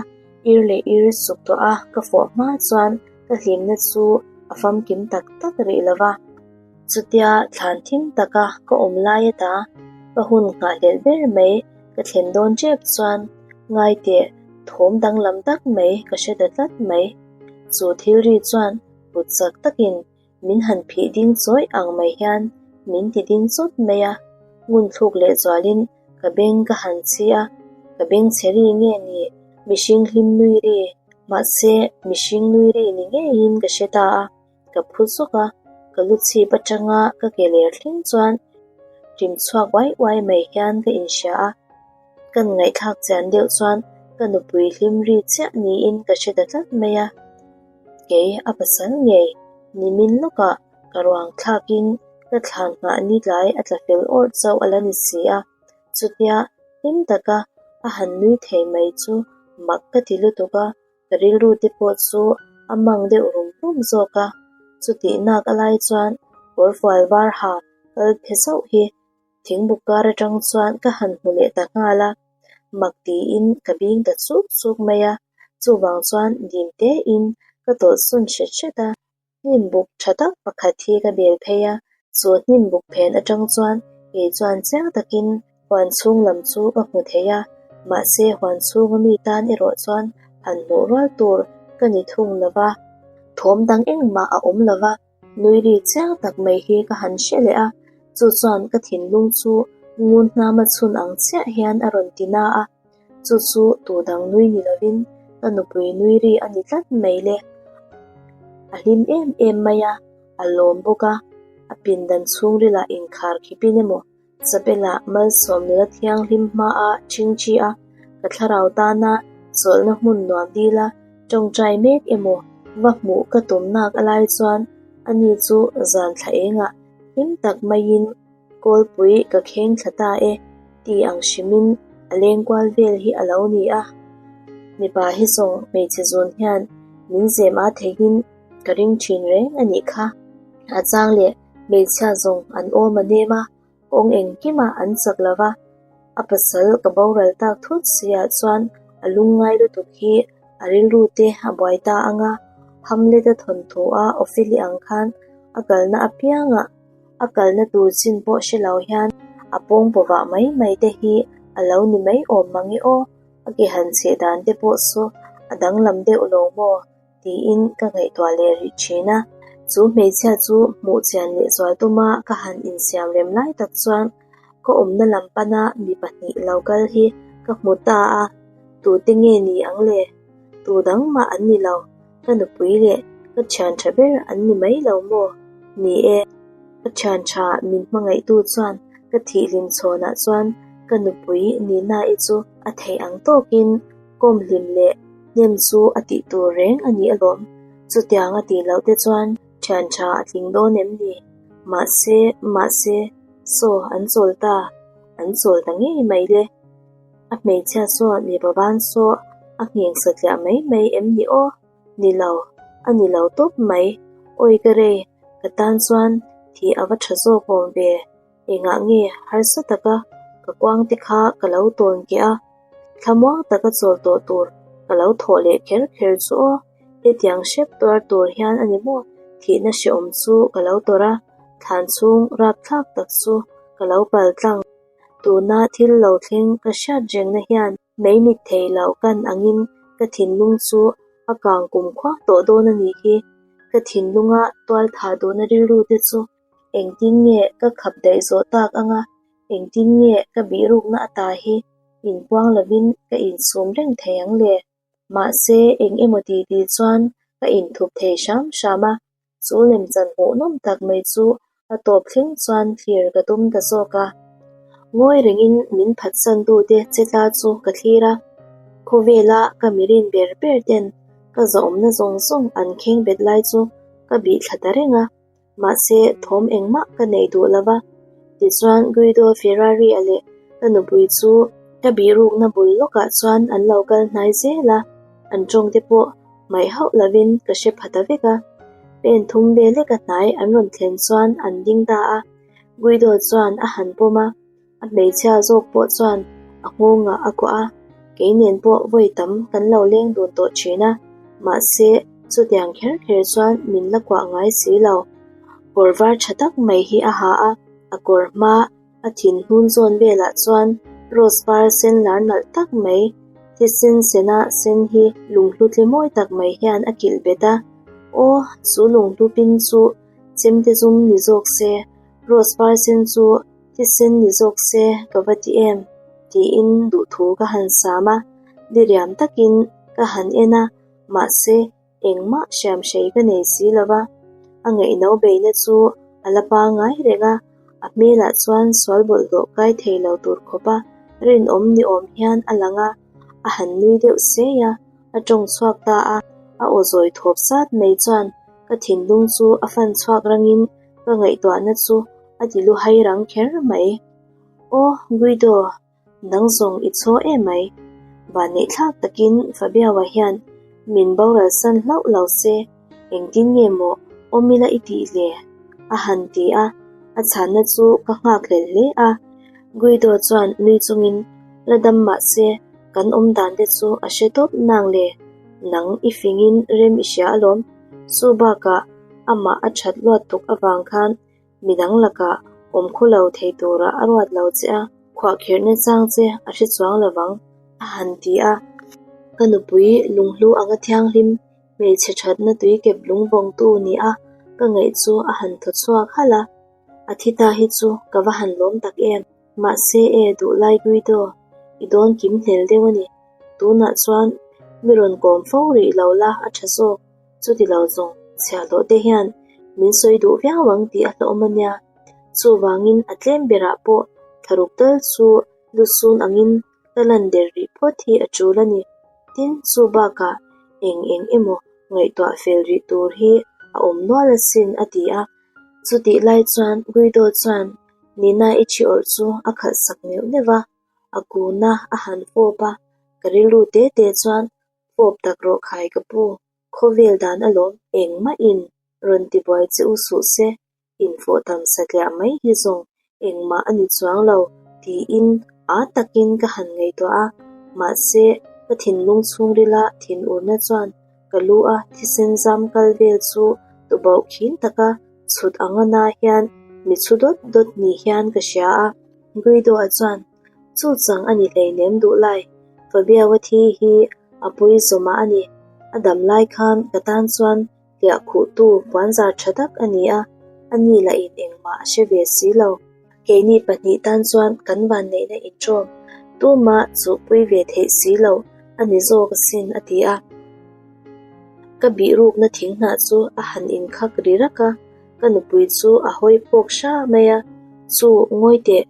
ir leh ir suk tawh a ka fawh hma chuan ka hlimna chu a famkim tak tak rih lo va. Chutia thlan thim taka ka awm lai ata ka hun nghahhlelh ber mai ka thlen dawn tep chuan ngai teh thawm danglam tak mai ka hre ta tlat mai. Chu thil ri chuan kut chak takin min han phih ding chawih ang mai hian min ti ding chawt mai a, ngun thluk leh zualin ka beng ka han chhi a, ka beng chhe ri nge ni mihring hlim nui ri, mahse mihring nui ri ni ngeiin ka hre ta a, ka phu zawk a, ka lu chhip atanga ka ke ler thleng chuan rim chhuak uai uai mai hian ka inhria a, kan ngaihthlak chian deuh chuan ka nupui hlim ri chiah niin ka hre ta tlat mai a. Kei a pasal ngei nimin lawkah ka ruang thlakin ka thlan nghah ni tlai a tla fel awrh chauh a la ni si a, chutia hlim taka a han nui thei mai chu mak ka ti lutuk a, ka rilru te pawh chu a mang deuh rum rum zawk a, chutih nak a lai chuan kawrfual var ha kal phe zauh hi Thingbuk kar atang chuan ka han hmu leh ta nghal a, mak tiin ka bing ta chuk chuk mai a, chuvang chuan dim tein ka tawlh sun hret hret a. Hnimbuk tha tak pakhat hi ka bel phei a, chu hnimbuk phen atang chuan kei chuan chiang takin huan chhung lam chu ka hmu thei a, mahse huan chhunga mi tan erawh chuan han hmuh rual tur ka ni thung lo va, thawm dang engmah a awm lo va. Nui ri chiang tak mai hi ka han hre leh a, chu chuan ka thinlung chu ngun hnama chhun ang chiah hian a rawn ti na a, chu chu tu dang nui ni lovin ka nupui nui ri a ni tlat mai le. A hlim em em mai a, a lawm bawk a, a pindan chhungrilah inkhar khipin emaw Chapela malsawm nula thianghlim hmaa ṭhingṭhi a, ka thlarau tana chawlhna hmun nuam dila ṭawngṭai mek emaw va hmuh ka tum nak a lai chuan ani chu zan thla engah hlim tak maiin kawlpui ka kheng thla ta e ti ang hrimin a leng kual vel hi a lo ni a. Mipa hi zawng hmeichhe zun hian min zem a theihin ka ring ṭhin reng a nih kha. A chang leh Hmeichhia zawng an awm a nem a, kawng engkimah an chak lo va, a pasal ka boral tak thut siah chuan a lungngai lutuk hi a rilru te a buai ta ang a, Hamlet a thawnthu a Ophelia ang khan a kalna apiangah a kalna tur chin pawh hre lo hian a pawng pawvah mai mai te hi a lo ni mai awm mang e aw, a ke han chheh dan te pawh chu a danglam deuh lo maw? Tiin ka ngaihtuah leh rih thin a, chu hmeichhia chu hmuh chian leh zual tuma ka han insiam rem lai tak chuan ka awmna lam pana mi pahnih lo kal hi ka hmu ta a, tute nge ni ang le? Tu dang mah an ni lo, ka nupui leh ka thian tha ber an ni mai lo maw? Ni e, ka thian tha min hmangaihtu chuan ka thihlim chhawnah chuan ka nupui Nina-i chu a theih ang tawkin Kawm hlim leh hnem chu a tih tur reng a ni alawm. Chutiang a tih loh te chuan Thian tha a tling dawn em ni? Mahse, mahse, saw an chawl ta, an chawl ta ngei mai le. A hmeichhia saw mipa ban saw a ngheng satliah mai mai em ni aw? Ni lo, a ni lo tawp mai. Awi ka rei, ka tan chuan thih a va tha zawk awm ve. Engah nge harsa taka ka kuang te kha ka lo tawn keh a, thlamuang taka chawl tawh tur ka lo thawh leh kher kher chu aw, hetiang hrep tuar tur hian a ni maw thihna hrehawm chu ka lo tawrh a, thlan chhung rapthlak tak chu ka lo pal tlang. Tuna thil lo thleng ka hriat rengna hian Mei mit thei lo kan angin ka thinlung chu a kang kum khuak tawh dawn a nih hi. Ka thinlunga tual thah duhna rilru te chu engtin nge ka khap daih zawh tak anga, engtin nge ka bihrukna ata hi inpuang lovin ka insum reng thei ang le? Mahse eng emaw ti ti chuan ka inthup thei hram hram a, Chu lemchan hmuhnawm tak mai chu a tawp thleng chuan thlir ka tum ta zawk a. Ngawi rengin min phatsan tute che tla chu ka thlir a, khawvela ka mirin ber ber ten ka zahawmna zawng zawng an kheng bet lai chu ka bih thla ta reng a, mahse thawm engmah ka nei duh lo va. Tichuan Guido Ferrari-a leh ka nupui chu ka bihrukna bul lawkah chuan an lo kal hnai zel a, an tawngte pawh Hmaih hauh lovin ka hre pha ta vek a, pen thum vel leka hnai an rawn thlen chuan an ding ta a, Guido chuan a han pawm a, a hmeichhia zawk pawh chuan a nghawngah a kuah a, kei nen pawh vawi tam kan lo leng dun tawh thin a, mahse chutiang kher kher chuan min la kuah ngai si lo. Kawr var tha tak mai hi a ha a, a kawr hma A thin hnun zawn velah chuan rose par sen lar nalh tak mai, thisen sena sen hi lunghlu tle mawi tak mai hian a kilh bet a. Aw, chu lunghlu pin chu chemte zum ni zawk se, rose par sen chu thisen ni zawk se ka va ti em? tiin duhthu ka han sam a, diriam takin ka han en a, mahse, Engmah hriamhrei ka nei si lo va, a ngaihno beihna chu a la pangngai reng a, a hmelah chuan sual bawlhhlawh kai thei lo tur khawpa rinawm ni awm hian a lang a, a han nui deuh sei a, a tawng chhuak ta a, a aw zawi thawp zat mai chuan ka thinlung chu a fan chhuak rangin ka ngaihtuahna chu a ti lu hai rang kher mai. Aw, Guido! Nang zawng i chaw em mai. Vanneihthlak takin Fabiawa hian min boral san hlauh lo se, engtin nge maw awm ila i tih le? a han ti a, a chhanna chu ka nghak hlel hle a. Guido chuan nui chungin, La dam mah se, kan awm dan te chu a hre tawp nang le, nang i fingin rem i hria alawm. Chu bakah amah a that luat tuk avang khan Midang lakah awm khu lo thei tura a ruat lo che a, khuahkhirhna chang che a hre chuang lo vang, a han ti a. Ka nupui lunghlu anga thianghlim hmeichhe thatna tuikep lungvawngtu ni a ka ngaih chu a han thaw chhuak halh a, a thi ta hi chu ka va han lawm tak em. Mahse e duhlai Guido, i dawn kim hlel deuh a ni. Tunah chuan mi rawn kawm fo rih lo la a tha zawk. Chuti lo zawng chhiahhlawh te hian min sawi duh viau ang tih a hlauhawm a nia. Chuvangin a tlem berah pawh thlaruk tal chu lusun angin ka lan der rih phawt hi a tul a ni. Tin, chu bakah eng eng emaw ngaihtuah fel rih tur hi a awm nual asin a ti a. Chutih lai chuan Guido chuan Nina i thi awrh chu a khalh sak neuh neuh va, a kuna a han fawp a, ka rilru te te chuan Fawp tak rawh khai ka pu, khawvel dan alawm engmah in rawn ti buai che u suh se, infawh tam satliah mai hi zawng engmah a ni chuang lo tiin a takin ka han ngaihtuah a, mahse ka thinlung chhungrila thinurna chuan ka lu a thisen zam kal vel chu tubauh khin taka chhut anga na hian mi chhu dawt dawt ni hian ka hria a, Guido-a chuan Chu chang a ni hleinem duh lai, Fabiawa thi hi a pui zawmah a ni. A dam lai khan ka tan chuan hliah khuhtu puanzar tha tak a ni a, a ni lahin engmah a hre ve si lo. Keini pahnih tan chuan kan vanneihna inṭawm tumah chuhpui ve theih si lo a ni zawk asin a ti a. Ka bihrukna thing hnah chu a han inkhak ri rak a, ka nupui chu a hawi phawk hra mai a, Chu, ngawi teh.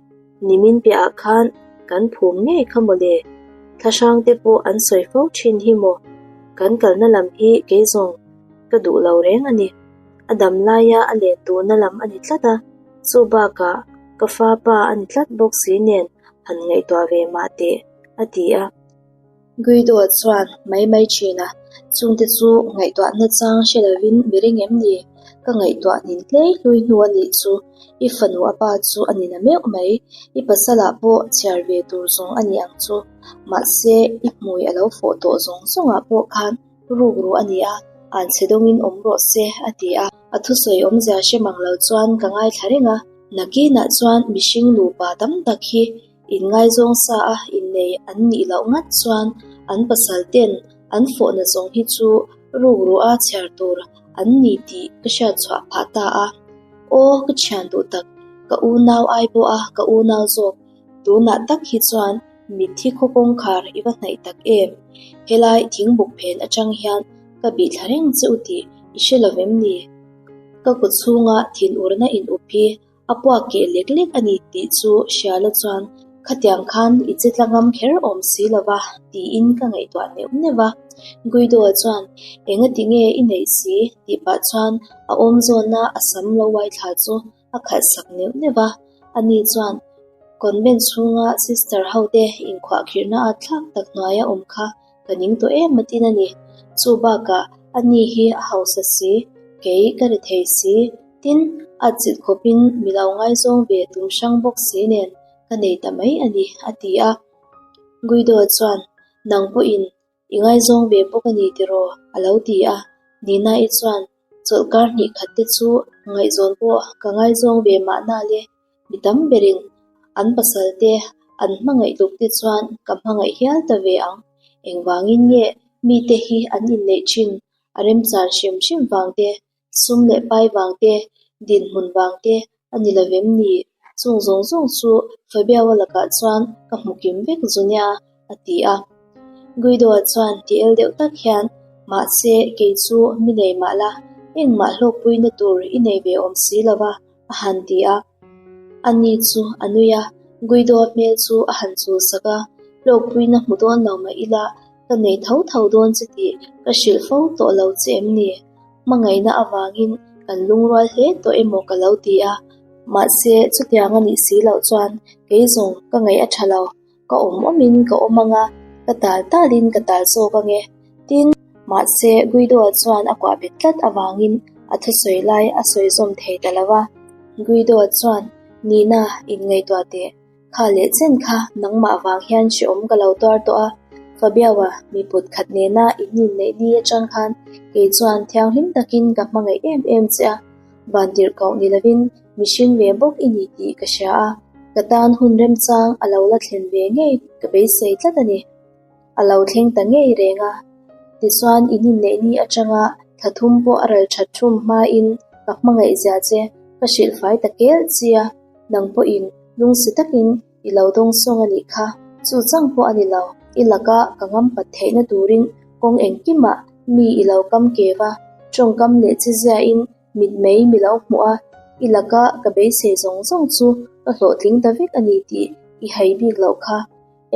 Nimin piahah khan kan phum ngei kha maw le? Thlahrang te pawh an sawi fo thin hi maw? Kan kalna lam hi kei zawng ka duh lo reng a ni. A dam laia a len duhna lam a ni tlat a, chu bakah ka fa pa a ni tlat bawk si nen han ngaihtuah ve mah teh, a ti a. Guido-a chuan mai mai thin a, chungte chu ngaihtuah nachang hre lovin mi ring em ni? Ka ngaihtuah nin hlei hlui hnu a nih chu, i fanu a pa chu a ni na meuh mai, i pasalah pawh chhiar ve tur zawng a ni ang chu, mahse i hmui a lo fawh tawh zawng zawngah pawh khan rukru a ni a, an chhe dawngin awm rawh se, a ti a. A thusawi awmzia hre mang lo chuan ka ngaithla reng a, nakinah chuan mihring nupa tam tak hi inngaizawng sa a innei an nih loh ngat chuan an pasal ten an fawhna zawng hi chu rukru a chhiar tur an ni tih ka hriat chhuah phah ta a. Aw ka thian duh tak, ka unau ai pawh a ka unau zawk Tunah tak hi chuan mitthi khaw kawngkhar i va hnaih tak em? Helai thingbuk phen atang hian ka bih thla reng che u tih i hre lo vem ni? Ka kut chhunga thinurna in up hi a puak keh lek lek a ni tih chu hria la chuan khatiang khan i che tla ngam kher awm si lo va tiin ka ngaihtuah neuh neuh va. Guido-a chuan engati nge i neih si tih pah chuan a awm zawnna a sam lo uai thla chu a khalh sak neuh neuh va, ani chuan convent chhunga sister ho te inkhuahkhirhna a thlak tak hnuaia awm kha ka ning tawh em atin a ni. Chu bakah ani hi a hausa si, kei ka ri thei si, tin a chilh khawpin mi lo ngaizawng ve tum hrang bawk si nen ka nei ta mai a ni, a ti a. Guido chuan, Nang pawhin I ngaizawng ve bawk a ni tiraw? a lo ti a. Nina-i chuan, Chawlhkar hnih khat te chu ngaihzawn pawh ka ngaizawng ve mahna le, mi tam berin an pasal te an hmangaih tluk te chuan ka hmangaih hial ta ve ang. Engvangin nge mite hi an inneih thin a remchan hrim hrim vang te Sum leh pai vang te, dinhmun vang te a ni lo vem ni? Chung zawng zawng chu Fabiaua lakah chuan ka hmu kim vek zu nia, a ti a. Guido-a chuan ti el deuh tak hian, Mahse, kei chu mi nei mah la, engmah hlawkpuina tur i nei ve awm si lo va, a han ti a. Ani chu a nui a, Guido-a hmel chu a han chul sak a, Hlawkpuina hmu dawn lo mah ila, ka nei tho tho dawn che tih ka hrilh fo tawh lo che em ni? Hmangaihna avangin kan lungrual hle tawh emaw ka lo ti a, mahse chutiang a nih si loh chuan kei zawng ka ngaih a tha lo, ka awm awmin ka awm ang a, ka tal talin ka tal zawk ang e. Tin, mahse Guido-a chuan a kuah bet tlat avangin a thusawi lai a sawi zawm thei ta lo va. Guido-a chuan, Nina, inngaihtuah teh. Kha leh chen kha nangmah vang hian hrehawm ka lo tuar tawh a, Fabiaua mi put khat nena in inneih ni atang khan kei chuan thianghlim takin ka hmangaih em em che a, vantirhkoh ni lovin mihring ve bawk i ni tih ka hria a, ka tan hun remchang a lo la thlen ve ngei ka beisei tlat a ni. A lo thleng ta ngei reng a, tichuan in inneih ni atanga thla thum pawh a ral that thum hmain ka hmangaih zia che ka hrilh fai ta kel chi a. Nang pawhin lungsi takin i lo dawng sawng a nih kha, chu chang pawh a ni lo. I laka ka ngam pat theihna turin kawng engkimah mi i lo kam kev a, tawngkam leh chiziain mitmei mi lo hmuh a, i laka ka beisei zawng zawng chu ka hlawhtling ta vek a ni tih i hai bik loh kha.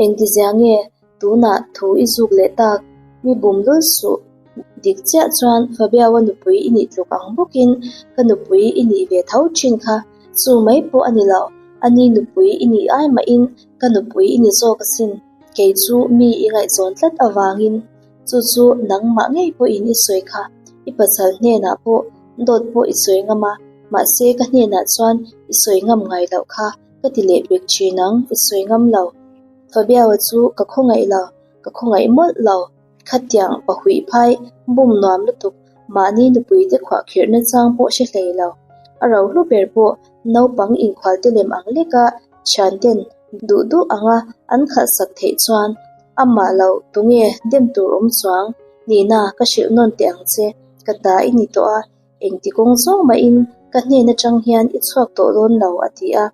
Engtizia nge tunah thu i zuk leh tak? Mi bum lul suh. Dik chiah chuan Fabiaua nupui i nih tluk ang bawkin ka nupui i nih ve tho thin kha. Chu mai pawh a ni lo, ani nupui i nih ai mahin ka nupui i ni zawk asin. Kei chu mi i ngaihzawn tlat avangin chu chu nangmah ngei pawhin i sawi kha. I pasal hnenah pawh dawt pawh i sawi ngam a, mahse ka hnenah chuan i sawi ngam ngai loh kha. Ka ti leh pek thin ang, i sawi ngam lo. Fabiaua chu ka khawngaih lo, ka khawngaih mawlh lo. Khatiang pahuih phai bum nuam lutuk, mahni nupui te khuahkhirhna chang pawh hre hlei lo. A rohlu ber pawh naupang inkhualte lem ang leka thianten duh duh anga an khalhsak theih chuan amah lo tunge dem tur awm chuang nihna ka hrilh nawn teh ang che, ka ta i ni tawh a. Engti kawng zawng mahin ka hnen atang hian i chhuak tawh dawn lo a ti a.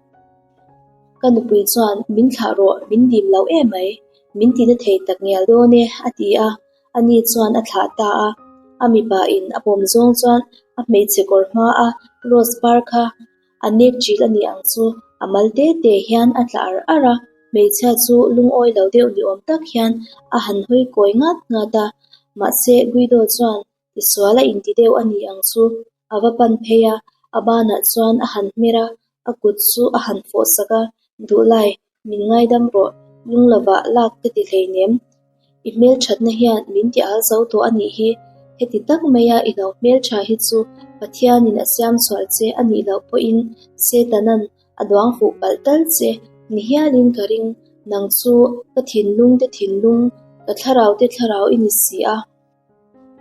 Ka nupui chuan min thlah rawh, min dim lo em mai, min tina thei tak ngial dawn e a ti a, ani chuan a thlah ta a. A mipa in a pawm zawng chuan a hmeichhe kawr hma a rose par kha a nek ṭil a ni ang chu a mal te te hian a tla ar ar a, hmeichhia chu lungawi lo deuh ni awm tak hian a han hawi kawi ngat ngat a, mahse Guido chuan Tisual a inti deuh a ni ang chu. A va pan phei a, a banah chuan a han hmer a, a kut chu a han fawh sak a, Duhlai, min ngaidam rawh, lung lovah lak ka ti hleinem. I hmelthatna hian min ti al zo tawh a nih hi. Heti tak maia i lo hmeltha hi chu Pathianin a siam chhuah che a nih loh pawhin Setanan a duang fuh palh tal che ni hialin ka ring. Nang chu ka thinlung te thinlung, ka thlarau te thlarau i ni si a.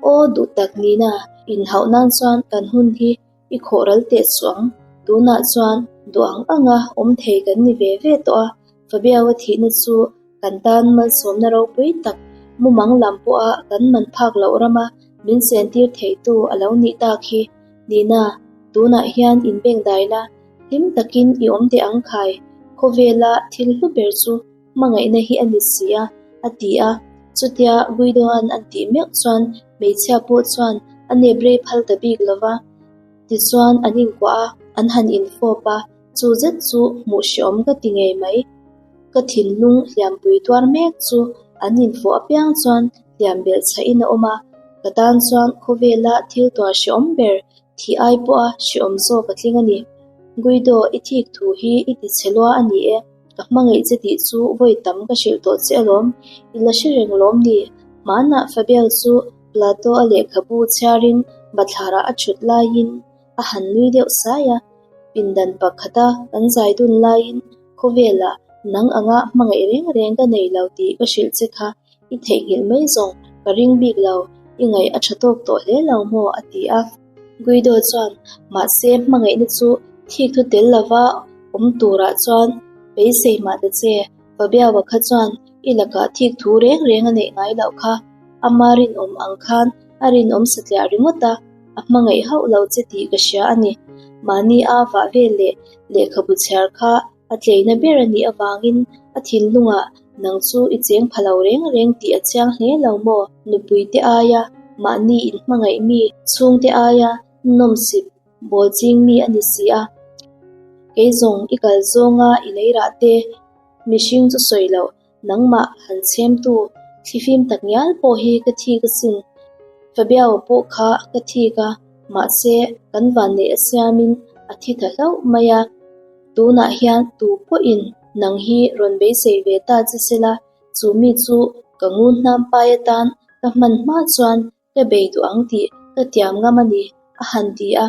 Aw duh tak nina, inhauh nan chuan kan hun hi i khawh ral teh suh ang. Tunah chuan duh ang anga awm thei kan ni ve ve tawh a, Fabiaua thihna chu kan tan malsawmna ropui tak mumang lam pawha kan man phak loh rama min chentir theitu a lo nih tak hi. Nina, tunah hian inbengdai la, hlim takin i awm teh ang khai, khawvela thil hlu ber chu Hmangaihna hi a ni si a, a ti a. Chutia Guido-a'n a tih meuh chuan hmeichhia pawh chuan a nep rei phal ta bik lo va. Tichuan an inkuah a, an han infawp a, chu zet chu hmuh hreawm ka ti ngei mai. Ka thinlung hliampui tuar mek chu an infawh apiang chuan hliam belh chhahin a awm a, ka tan chuan khawvela thil tuar hreawm ber Thih ai pawha hreawm zawk a tling a ni. Guido, i thik thu hi i ti chhe lua a ni e. Ka hmangaih che tih chu vawi tam ka hrilh tawh che alawm. I la hre reng lawm ni? Hmanah Fabel chu Plato-a lehkhabu chhiarin bathlarah a thut laiin a han nui deuh sai a. Pindan pakhata kan zai dun laiin khawvelah nang anga hmangaih reng reng ka nei lo tih ka hrilh che kha. I theihnghilh mai zawng, ka ring bik lo, i ngaih a tha tawk tawh hle lo maw? a ti a. Guido chuan, Mahse, hmangaihna chu thik thu tel lova awm turah chuan beisei mah ta che, Fabiaua kha chuan i lakah thik thu reng reng a neih ngai loh kha. Ama rinawm ang khan a rinawm satliah ringawt a, a hmangaih hauh lo che tih ka hria a ni. Mahni a vah vel leh lehkhabu chhiar kha A tleina ber a nih avangin a thinlungah nang chu i cheng pha lo reng reng tih a chiang hle lo maw? Nupuite aia mahni inhmangaih mi, chhungte aia nawmsip bawl ching mi a ni si a. Kei zawng i kal zawnga i lei rah te, mihring chu sawi loh Nangmah han chhemtu thlifim tak ngial pawh hi ka thik asin. Fabiao pawh kha ka thik a, mahse kan vanneih a siamin a thi ta hlauh mai a. Tunah hian tu pawhin nang hi rawn beisei ve ta che sela, chu mi chu ka ngun hnam pai atan ka hman hma chuan ka bei duh ang tih ka tiam ngam a ni, a han ti a.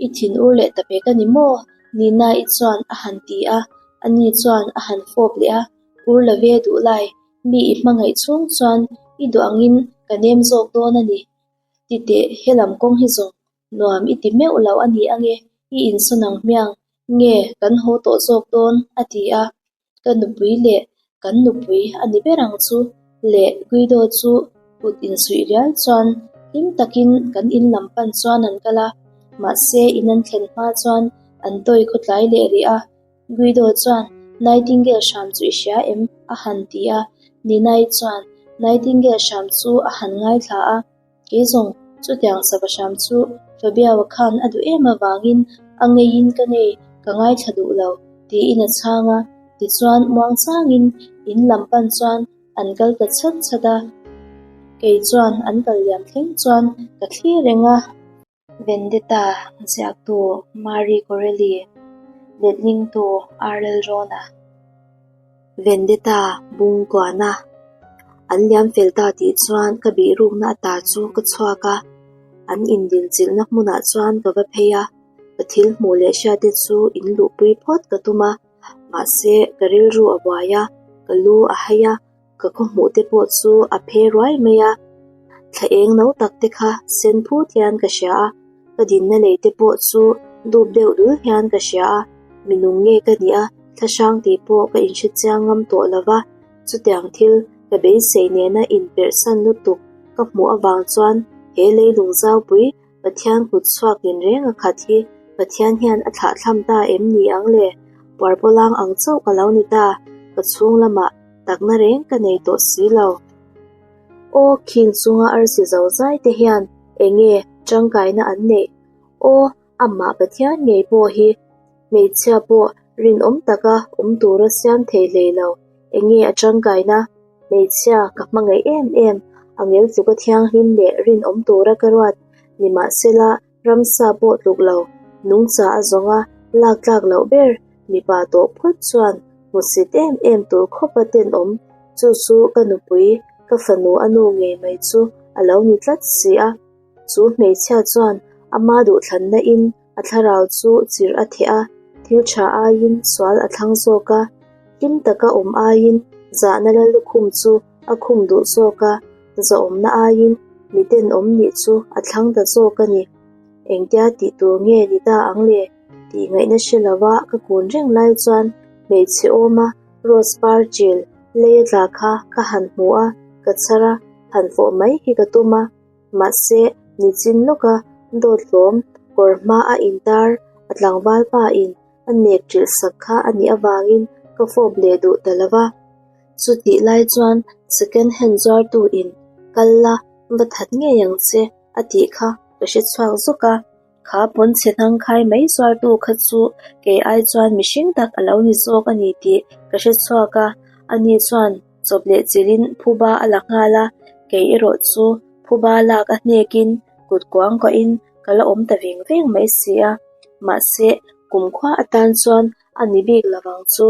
I thin ur leh ta pek a ni maw? Nina-i chuan a han ti a, ani chuan a han fawp leh a, Ur la ve duh lai, mi i hmangaih chhung chuan i duh angin ka nem zawk dawn a ni. Ti teh, helam kawng hi zawng nuam i ti meuh lo a ni ange, i insawn ang hmiang, nge kan haw tawh zawk dawn? a ti a. Ka nupui leh kan nupui a ni ber ang chu le Guido chu kut insuih rial chuan hlim takin kan in lam pan chuan an kal a, mahse in an thlen hma chuan an tawi khawtlai leh rih a. Guido chuan Nightingale hram chu i hria em? a han ti a, Ninai chuan Nightingale hram chu a han ngaithla a. Kei zawng, chutiang sava hram chu Fabiaua khan a duh em avangin a ngeiin ka ngei, ka ngaithla duh lo, tiin a chhang a. Tichuan, muangchangin in lam pan chuan an kal ta chhat chhat a. Kei chuan an kal liam thleng chuan ka thlir reng a. Vendetta ziaktu Marie Corelli, letlingtu R. Lalrawna. Vendetta bung kuahna an liam fel ta tih chuan ka bihrukna ata chu ka chhuak a, an indinchilhna hmunah chuan ka va phei a, ka thil hmuh leh hriate chu in luhpui phawt ka tum a, mahse ka rilru a buai a, ka lu a hai a. Ka khaw hmuh te pawh chu a phe ruai mai a, thla eng no tak te kha sen phut hian ka hria a, ka dinna lei te pawh chu dup deuh dul hian ka hria a, mi nung nge ka nih a, thla hrang tih pawh ka inhre chiang ngam tawh lo va, chutiang thil ka beisei nena inperhsan lutuk ka hmuh avang chuan he leilung zaupui Pathian kut chhuak in reng a khat hi Pathian hian a thlahthlam ta em ni ang le? Puarpawlang ang chauh ka lo ni ta, ka chhung lamah takna reng ka nei tawh si lo. Aw, khing chunga arsi zo zai te hian enge tangkaina an neih? Aw, amah Pathian ngei pawh hi hmeichhia pawh rinawm taka awm tura siam thei hlei lo, enge a tangkaina? Hmeichhia ka hmangaih em em, a ngel tluka thianghlim leh rinawm tura ka ruat nimahsela. Ramsa pawh tluk lo, nungcha a zawnga lak tlak loh ber mipa tawh phawt chuan hmusit em em tur khawpa tenawm, chu chu ka nupui, ka fanu a nu ngei mai chu a lo ni tlat si a. Chu hmeichhia chuan ama duhthlanna in a thlarau chu chirh a theh a, thil tha aiin sual a thlang zawk a, hlim taka awm aiin zahna la lukhum chu a khum duh zawk a, zahawmna aiin mi tenawm nih chu a thlang ta zawk a ni. Engtia tih tur nge ni ta ang le? Tih ngaihna hre lova ka kun reng lai chuan hmeichhe awma rose par chil lei a tla kha ka han hmu a, ka chhar a, han fawh mai hi ka tum a. Mahse, nichin lawka dawt hlawm kawr hma a intar a tlangval pa in a nek ṭilh sak kha a nih avangin ka fawp leh duh ta lo va. Chutih lai chuan second hand zuartu in kal la va that ngei ang che a tih kha ka hre chhuak zawk a. Kha pawnchhe hnangkhai mai zuartu kha chu kei ai chuan mihring tak a lo ni zawk a ni tih ka hre chhuak a, ani chuan chawp leh chilhin phuba a la nghal a, kei erawh chu phuba lak a hnekin kut kuang kuahin ka la awm ta veng veng mai si a. Mahse, kumkhua atan chuan a ni bik lovang chu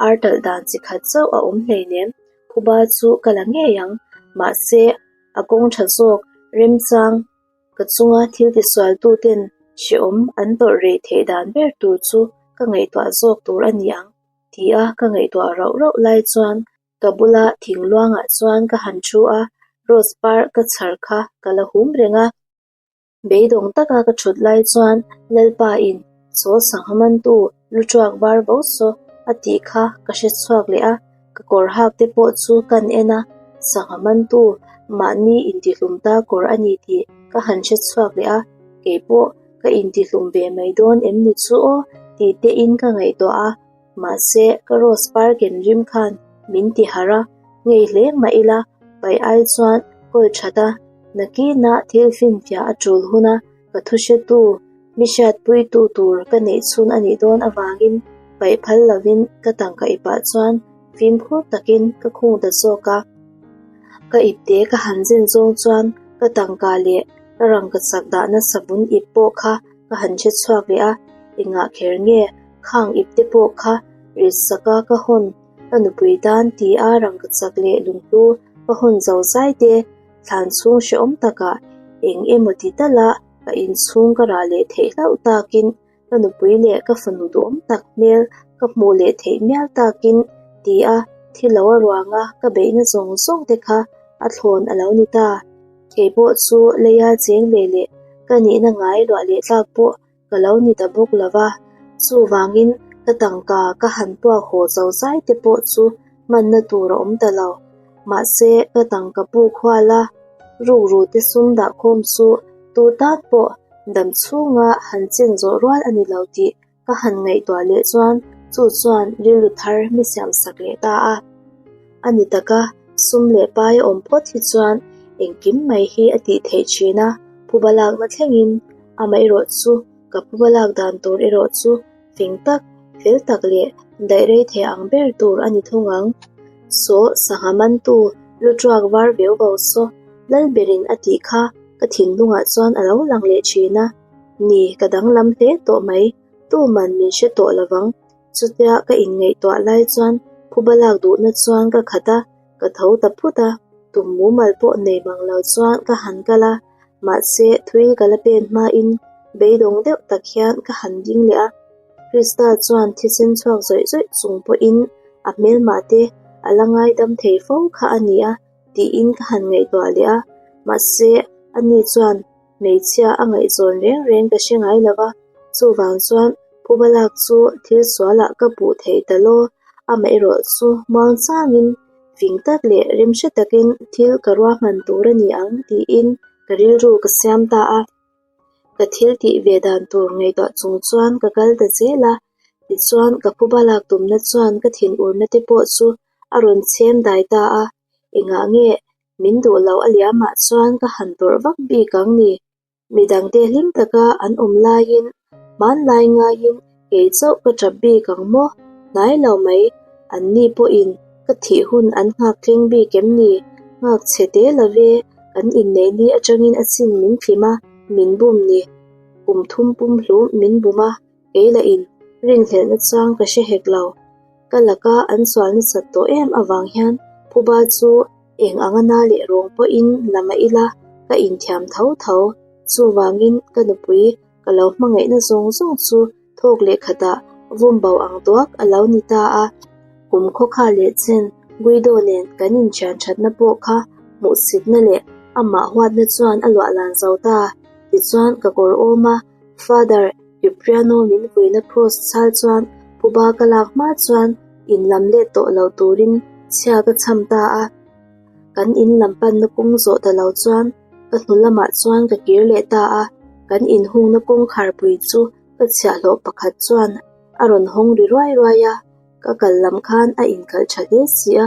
ar talh dan chi khat chauh a awm hleinem, phuba chu ka la ngei ang. Mahse, a kawng tha zawk remchang Ka chunga thil tisualtuten hrehawm an tawrh reh theih dan ber tur chu ka ngaihtuah zawk tur a ni ang tia ka ngaihtuah rauh rauh lai chuan ka bula thing luangah chuan ka han thu a, rose par ka chhar kha ka la hum reng a. Beidawng taka ka thut lai chuan Lalpa in chaw sangha mantu lu tuak var vo saw a tih kha ka hre chhuak leh a, Ka kawr hak te pawh chu kan en a, sangha mantu mahni intihlum ta kawr a ni tih ka han hre chhuak leh a, kei pawh ka intihlum ve mai dawn em ni chu aw tih te in ka ngaihtuah a, mahse ka rose par ken rim khan min ti harh a, ngei hle mah ila paih ai chuan kawl that a, nakina thil finfiah a tul hun a ka thu hretu mi hriatpuitu tur ka neih chhun a nih dawn avangin paih phal lovin ka tangka ipah chuan fimkhur takin ka khung ta zawk a. Ka ipte ka han zen zawng chuan ka tangka leh ka rangka chak dahna savun ip pawh kha ka han hre chhuak leh a, engah kher nge khang ipte pawh kha rit saka ka hawn ka nupui tan ti a rangka chak leh lunghlu ka hawn zo zai te thlan chhung hrehawm takah eng emaw ti tala ka inchhung ka rah leh theih hlauh takin ka nupui leh ka fanu duhawm tak hmel ka hmuh leh theih mial takin ti a thi lo a ruanga ka beihna zawng zawng te kha a thlawn a lo ni ta. Kei pawh chu leia cheng ve leh ka nihna ngai luah leh tlak pawh ka lo ni ta bawk lo va, chuvangin ka tangka ka han puak haw zo zai te pawh chu hmanna tur a awm ta lo. Mahse, ka tangka puk hual a, rukru te sum dah khawm chu tu tan pawh dam chhunga han chen zawh rual a ni lo tih ka han ngaihtuah leh chuan chu chuan rilru thar mi siam sak leh ta a. A ni taka, sum leh pai a awm phawt hi chuan engkim mai hi a tih theih thin a, phuba lakna thlengin Amaherawh chu ka phuba lak dan tur erawh chu fing tak, fel tak leh daih rei thei ang ber tur a ni thung ang. Saw sangha mantu lu tuak var veu vo saw Lalberin a tih kha ka thinlungah chuan a lo lang leh thin a, ni ka danglam hle tawh mai, tuman min hre tawh lovang. Chutia ka inngaihtuah lai chuan phuba lak duhna chuan ka khat a, ka tho ta phut a, tum mumal pawh nei mang lo chuan ka han kal a. Mahse, thui ka la pen hmain beidawng deuh tak hian ka han ding leh a. Krista chuan thisen chhuak zawih zawih chung pawhin a hmelmah te a la ngaidam thei fo kha a ni a tiin ka han ngaihtuah leh a. Mahse, ani chuan hmeichhia a ngaihzawn reng reng ka hre ngai lo va, chuvang chuan phuba lak chu thil sualah ka puh thei ta law, amaherawh chu muangchangin Fing tak leh remhre takin thil ka ruahman tur a ni ang tiin ka rilru ka siam ta a. Ka thil tih ve dan tur ngaihtuah chung chuan ka kal ta zel a, tichuan ka phuba lak tumna chuan ka thinurna te pawh chu a rawn chhem dai ta a, engah nge min duh loh a liamah chuan ka han tawrh vak bik ang ni? Midangte hlim taka an awm laiin hmanlai ngaiin kei chauh ka tap bik ang maw? Hnai lo mai, anni pawhin ka thih hun an nghak thleng bik em ni? Nghak chhe te lo ve, kan inneih ni atangin a chin min thlim a, min bum ni. Kum thum pum hlum min bum a, kei lahin rinhlelhna chang ka hre hek lo. Ka laka an sual nasat tawh em avang hian phuba chu eng anga na leh rawng pawhin la mah ila ka inthiam tho tho. Chuvangin ka nupui ka lo hmangaihna zawng zawng chu thawk leh khatah vum bo ang duak a lo ni ta a. Kum khawkha leh chen Guido nen kan inthian thatna pawh kha hmuhsitna leh amah huatna chuan a luah lan zo ta. Tichuan ka kawr awm a, Father Cipriano min vuina cross chal chuan phuba ka lak hma chuan in lam let tawh lo turin chhia ka cham ta a. Kan in lam panna kawng zawh ta lo chuan ka hnu lamah chuan ka kir leh ta a, kan inhungna kawngkharpui chu ka chhiahhlawh pakhat chuan a rawn hawng ri ruai ruai a, ka kal lam khan a inkalh tha hle si a,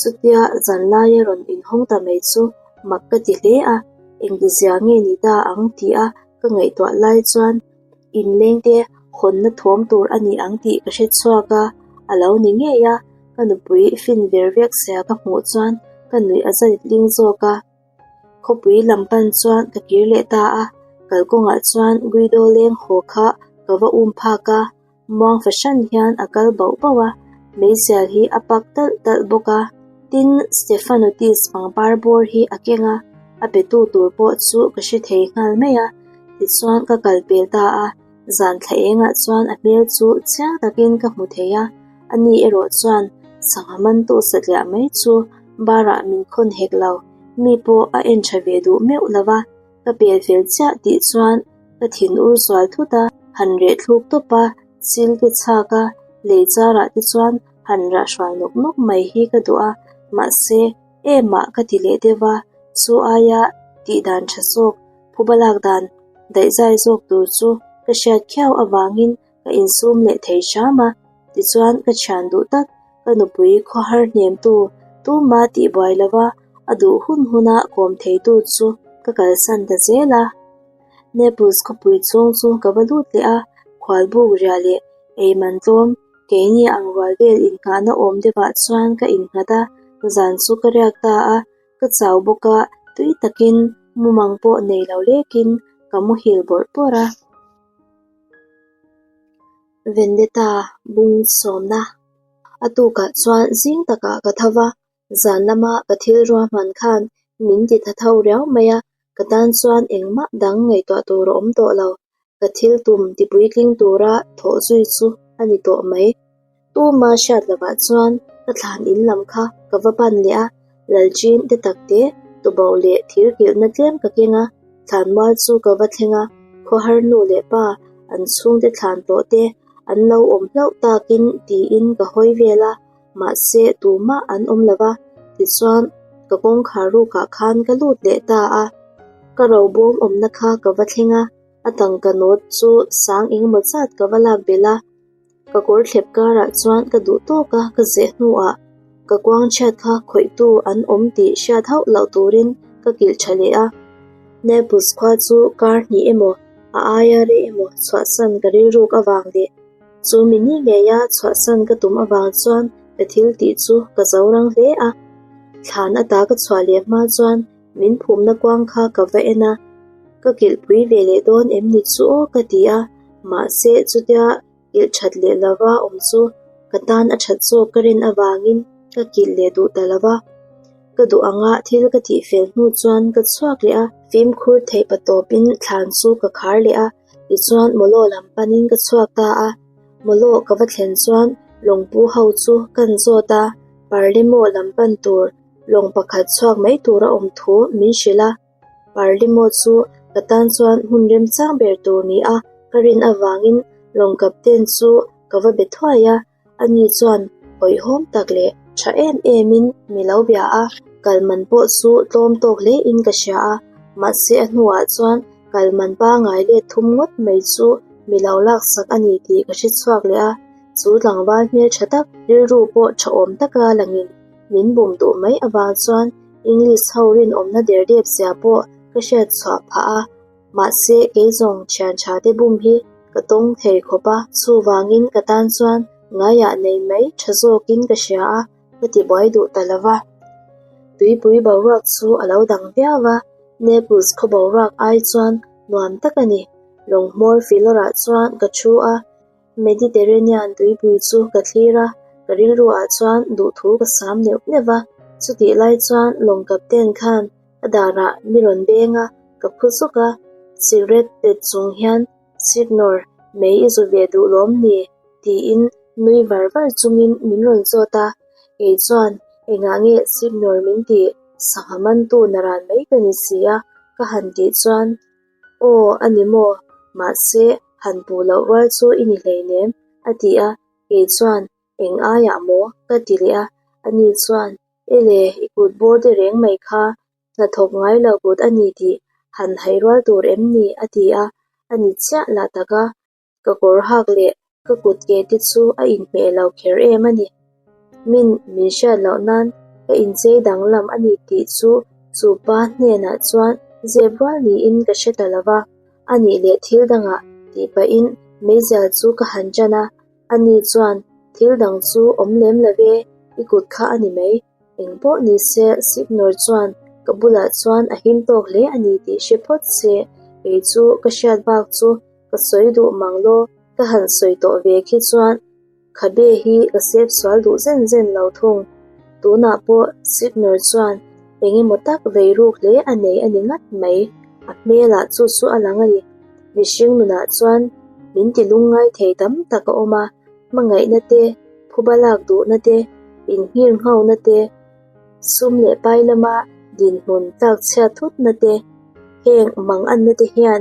chutia zan laia rawn inhawng ta mai chu mak ka ti hle a, engtizia nge ni ta ang tih a ka ngaihtuah lai chuan inlengte hawnna thawm tur a ni ang tih ka hre chhuak a, a lo ni ngei a, ka nupui fin ver vek sia ka hmuh chuan ka nuih a za letling zawk a. Khawpui lam pan chuan ka kir leh ta a, kalkawngah chuan Guido leng haw kha ka va um phak a, muang fahran hian a kal bauh bauh a, meizial hi a pak talh talh bawk a. Tin, Stephanotis pangpar bawr hi a keng a, a petu tur pawh chu ka hre thei nghal mai a, tichuan ka kal pel ta a, zan thla engah chuan a hmel chu chiang takin ka hmu thei a, ani erawh chuan sangha mantu satliah mai chu barah min khawn hek lo, mi pawh a en tha ve duh meuh lo va, ka pel fel chiah tih chuan ka thin ur zual thut a, han reh thluk tawp a, chil te chhak a, lei charah te chuan han rah hrual nawk nawk mai hi ka duh a, mahse emah ka ti leh deuh va, chu aia tih dan tha zawk, phuba lak dan daihzai zawk tur chu ka hriat khiau avangin ka insum leh thei hram a, tichuan ka thian duh tak ka nupui khawhar hnemtu tuma tihbuai lova a duh hun huna kawm theitu chu ka kalsan ta zel a. Naples khawpui chhung chu ka va lut leh a, khualbuk riah leh ei man tlawm keini ang rual vel innghahna awm deuhah chuan ka innghat a, zan chu ka riak ta a, ka chau bawk a, tui takin mumang pawh nei lo lekin ka muhil bawrh bawrh a. Vendetta bung sawmna a tukah chuan zing takah ka tho va, zan lama ka thil ruahman khan min ti tha tho riau mai a, ka tan chuan engmah dang ngaihtuah tur a awm tawh lo, ka thil tum ti puitling tura thawh zui chu a ni tawh mai. Tuma hriat lovah chuan ka thlan in lam kha ka va pan leh a, Lalchin te tak te, tubo leh thir kilhna tlem ka keng a, thlanmual chu ka va thleng a, khawhar nu leh pa an chhungte thlan tawh te an lo awm hlauh takin tiin ka hawi vel a, mahse tumah an awm lo va, tichuan ka kawngkhar rukah khan ka lut leh ta a, ka robawm awmna kha ka va thleng a, a tangka nawt chu sang engemaw zat ka va lak belh a. Ka kawr thlep karah chuan ka duh tawk a, ka zeh hnuah ka kuang chhiat kha khawihtu an awm tih hriat hauh loh turin ka kilh tha leh a. Naples khua chu kar hnih emaw a aia rei emaw chhuahsan ka rilruk avang leh chu mi ni ngeia chhuahsan ka tum avang chuan ka thil tih chu ka zo rang hle a. Thlan ata ka chhuah leh hma chuan min phumna kuang kha ka va en a, ka kilhpui ve leh dawn em ni chu aw ka ti a. Mahse, chutia kilh that leh lova awm chu ka tan a that zawk ka rin avangin ka kilh leh duh ta lova. Ka duh anga thil ka tih fel hnu chuan ka chhuak leh a, fimkhur theih patawpin thlan chu ka khar leh a, tichuan Mawlaw lam panin ka chhuak ta a. Mawlaw ka va thlen chuan lawngpu ho chu kan zawt a, Parlemaw lam pan tur lawng pakhat chhuak mai tur a awm thu min hrilh a. Parlimo chu ka tan chuan hmun remchang ber tur ni a ka rin avangin lawng captain chu ka va be thuai a, ani chuan hawihhawm tak leh tha em emin mi lo bia a, kal man pawh chu tlawm tawk hle in ka hria a, mahse a hnuah chuan kal man pangai let thum ngawt mai chu mi lo laksak a ni tih ka hre chhuak leh a, chu tlangval hmeltha tak rilru pawh tha awm taka langin min bum duh mai avang chuan English ho rinawmna der dep zia pawh ka hriat chhuah phah a, mahse kei zawng thian tha te bum hi ka tawng thei khawp a, chuvangin ka tan chuan ngaiah nei mai tha zawkin ka hria a, ka ti buai duh ta lo va. Tuipui boruak chu a lo dang viau a, Naples khaw boruak ai chuan nuam tak a ni. Lawng hmawr filawrah chuan ka thu a, Mediterranean tuipui chu ka thlir a, ka rilruah chuan duhthu ka sam neuh neuh va. Chutih lai chuan lawng captain khan ka darah mi rawn beng a, ka phu zuk a, cigarette pet chung hian Signor, mei i zu ve duh lawm ni? tiin nui var var chungin min rawn zawt a, kei chuan engah nge Signor min tih sangha mantu naran mai ka ni si a ka han tih chuan Aw a ni maw, mahse han puh loh rual chu i ni hleinem a ti a, kei chuan eng aiah maw ka ti leh a, ani chuan Ele i kut bawr te reng mai kha Hnathawk ngai lo kut a ni tih han hai rual tur em ni? a ti a, a ni chiah lah tak a, ka kawr hak leh ka kut ke te chu a inhmeh lo kher em a ni. Min min hriat loh nan ka inchei danglam a ni tih chu chu pa hnenah chuan zep rual niin ka hre ta lo va, a nih leh thil dangah tih pahin meizial chu ka han ṭan a, ani chuan thil dang chu awm lem lo ve, i kut kha a ni mai. Eng pawh ni se, Signor chuan ka bulah chuan a him tawk hle a ni tih hre phawt se, kei chu ka hriat bak chu ka sawi duh mang law, ka han sawi tawh ve khi chuan khabe hi ka sep sual duh zen zen lo thung. Tunah pawh Signor chuan eng emaw tak vei ruk hle a nei a ni ngat mai, a hmelah chu chu a lang a ni. Mihring nunah chuan min ti lungngai thei tam tak a awm a, hmangaihna te, phuba lak duhna te, inhngir nghauna te, sum leh pai lama dinhmun tlak chhiat thutna te, heng mang anna te hian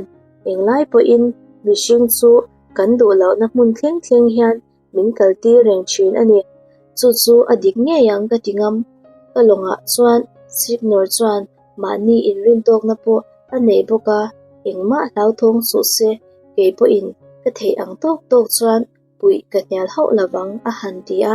englai pawhin mihring chu kan duh lohna hmun thleng thleng hian min kaltir reng thin a ni. Chu chu a dik ngei ang ka ti ngam. Ka lawngah chuan Signor chuan mahni inrintawkna pawh a nei bawk a, engmah hlauthawng suh se, kei pawhin ka theih ang tawk tawk chuan puih ka hnial hauh lovang a han ti a,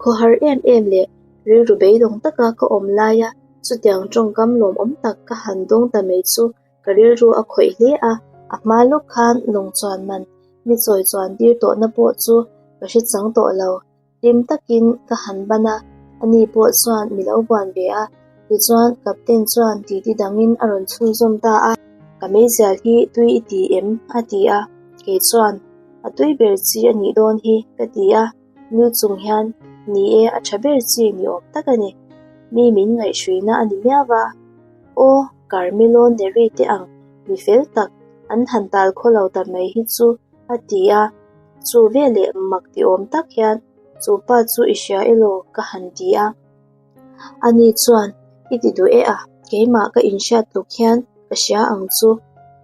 khawhar em em leh rilru beidawng taka ka awm laia chutiang tawngkam lawmawm tak ka han dawng ta mai chu ka rilru a khawih hle a, a hma lawk khan lawng chuan man mi chawi chuan tir tawhna pawh chu ka hre chang tawh lo, hlim takin ka han ban a, ani pawh chuan mi lo vuan ve a, tichuan captain chuan titi dangin a rawn chhunzawm ta a, ka meizial hi tui i ti em? a ti a, kei chuan a tui ber chi a nih dawn hi ka ti a, nui chung hian ni e a tha ber chi ni awm tak a ni, mi min ngaihhruina a ni miau a, aw Carmelo Neri te ang mi fel tak an han tal khaw lo ta mai hi chu a ti a. Chu veleh mak ti awm tak hian chu pa chu i hria elaw ka han ti a. Ani chuan i ti duh e a, keimah ka inhriat tluk hian ka hria ang chu.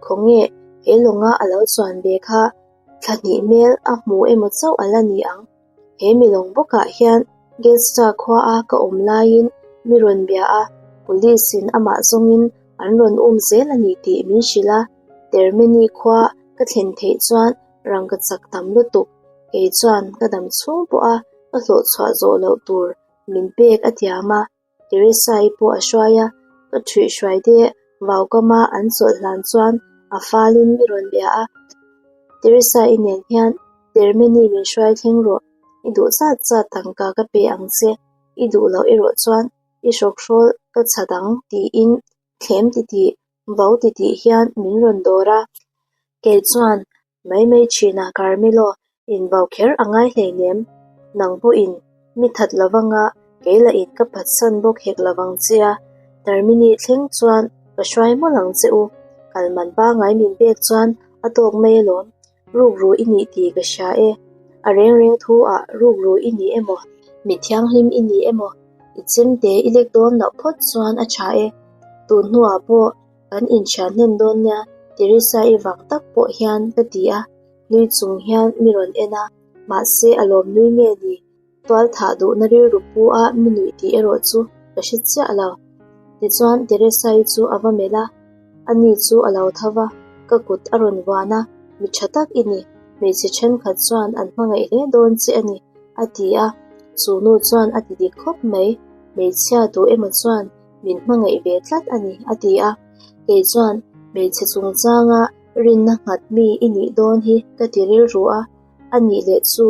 Khawnge he lawnga a lo chuan ve kha thla hnih hmel a hmu emaw chauh a la ni ang. He mi lawng bawkah hian Gesta khua a ka awm laiin mi rawn bia a, police in amah zawngin an rawn um zel a ni tih min hrilh a, Termini khua ka thlen theih chuan rangka chak tam lutuk, kei chuan ka dam chhung pawha ka hlawh chhuah zawh loh tur min pek a tiam a, Teresa-i pawh a hruai a, ka ṭhuih hruai te vaukama an chawlh hlan chuan a falin mi rawn bia a, Teresa-i nen hian Termini min hruai thleng rawh, i duh zat zat tangka ka pe ang che, i duh loh erawh chuan i hrawkhrawl ka chhat ang tiin thlem titih Vau titih hian min rawn dawr a, kei chuan mai mai thin a Carmelo invau kher a ngai hleinem, nang pawhin mi that lovanga kei lah in ka phatsan bawk hek lovang che a, Termini thleng chuan ka hruai mawlh ang che u, kalman pangai min pek chuan a tawk mai alawm, Rukru i nih tih ka hria e. A reng reng thu ah rukru i ni emaw, mi thianghlim i ni emaw, i chemte i lek dawn loh phawt chuan a tha e. Tun hnuah pawh kan inthian hnem dawn nia Teresa-i vang tak pawh hian ka ti a, nui chung hian mi rawn en a, mahse a lawm nui nge ni? Tual thah duhna rilru pu a mi nuih tih erawh chu ka hre chiah lo. Tichuan Teresa-i chu a va melh a, ani chu a lo tho va, ka kut a rawn vuan a, Mi tha tak i ni, hmeichhe thenkhat chuan an hmangaih hle dawn che a ni, a ti a. Chu nu chuan a ti dik khawp mai, Hmeichhia duh emaw chuan min hmangaih ve tlat a ni, a ti a. Kei chuan hmeichhe chungchanga rinna nghat mi i nih dawn hi ka ti rilru a. A nih leh chu,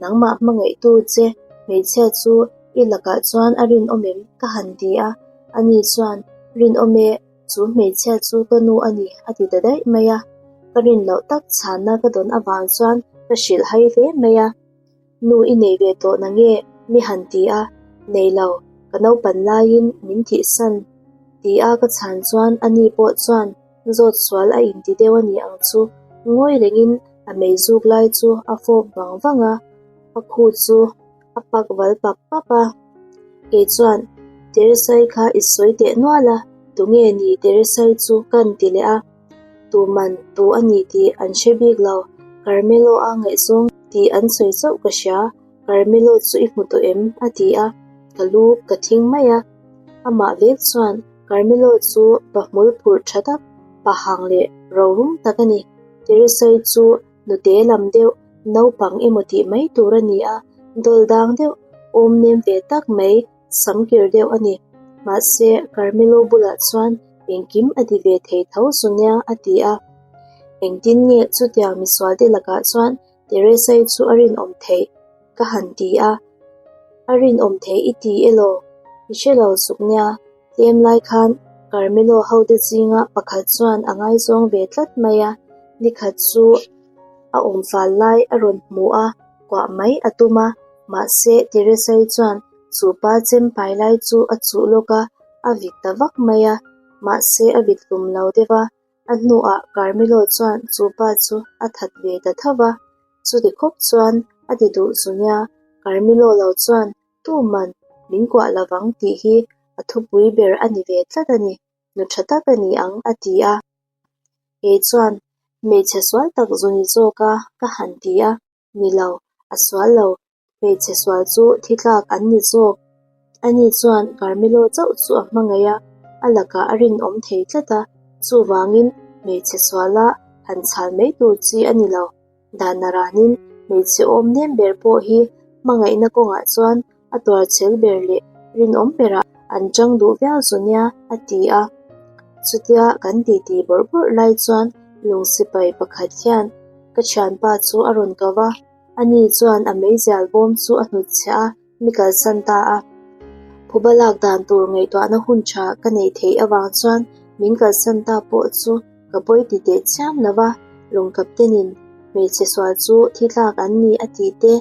nangmah hmangaihtu che hmeichhia chu i lakah chuan a rinawm em? ka han ti a. Ani chuan, Rinawm e, chu hmeichhia chu ka nu a ni, a ti ta daih mai a. Ka rin loh tak chhanna ka dawn avang chuan ka hrilh hai hle mai a. Nu i nei ve tawh na nge mi han ti a, Nei lo, ka naupan laiin min thihsan ti a ka chhan chuan ani pawh chuan zawt sual a inti deuh a ni ang chu. Ngawi rengin a mei zuk lai chu a fawp vang vang a, a khu chu a pak val pap pap a. Kei chuan, Teresai kha i sawi teh nual a, tunge ni Teresai chu kan ti leh a. Tuman tu a ni tih an hre bik lo, Carmelo a ngaihzawng tih an sawi chauh ka hria, Carmelo chu i hmu tawh em? a ti a, ka lu ka thing mai a. Amah vek chuan Carmelo chu pahmul phurh tha tak, pahang leh rorum tak a ni. Teresai chu nute lam deuh, naupang emaw tih mai tur a ni a, dawl dang deuh, awm nem ve tak mai, sam kir deuh a ni. Mahse, Carmelo bulah chuan engkim a ti ve thei tho zu nia a ti a. Engtin nge chutiang misualte lakah chuan Teresai chu a rinawm theih? ka han ti a. A rinawm theih i ti elaw? I hre lo zuk nia, tlem lai khan Carmelo hote zinga pakhat chuan a ngaizawng ve tlat mai a, nikhat chu a awm fal lai a rawn hmu a, kuah mai a tum a, mahse Teresai chuan chu pa chem pai lai chu a chuh lawk a, a vit ta vak mai a, mahse a vit hlum lo deuh a, a hnuah Carmelo chuan chu pa chu a that ve ta tho va, chuti khawp chuan a ti duh chu nia, Carmelo lo chuan tuman min kuah lovang tih hi a thupui ber a ni ve tlat a ni, nu tha tak a ni ang a ti a. Kei chuan hmeichhe sual tak zu ni zawk a ka han ti a, ni lo, a sual lo, hmeichhe sual chu thi tlak an ni zawk. Ani chuan Carmelo chauh chu a hmangaih a, a lakah a rinawm thei tlat a, chuvangin hmeichhe suala han chhal mai tur chi a ni lo. Dan a ranin hmeichhe awm nem ber pawh hi hmangaihna kawngah chuan a tuarchhel ber leh rinawm berah an chang duh viau zu nia a ti a. Chutia kan titi bawrh bawrh lai chuan lung sipai pakhat hian ka thianpa chu a rawn ko va, ani chuan a meizial bawm chu a hnutchhiah a, mi kalsan ta a. Phuba lak dan tur ngaihtuahna hun tha ka neih theih avang chuan min kalsan ta pawh chu ka pawi ti teh chiam lo va, lung captain-in hmeichhe sual chu thi tlak an ni a tih te,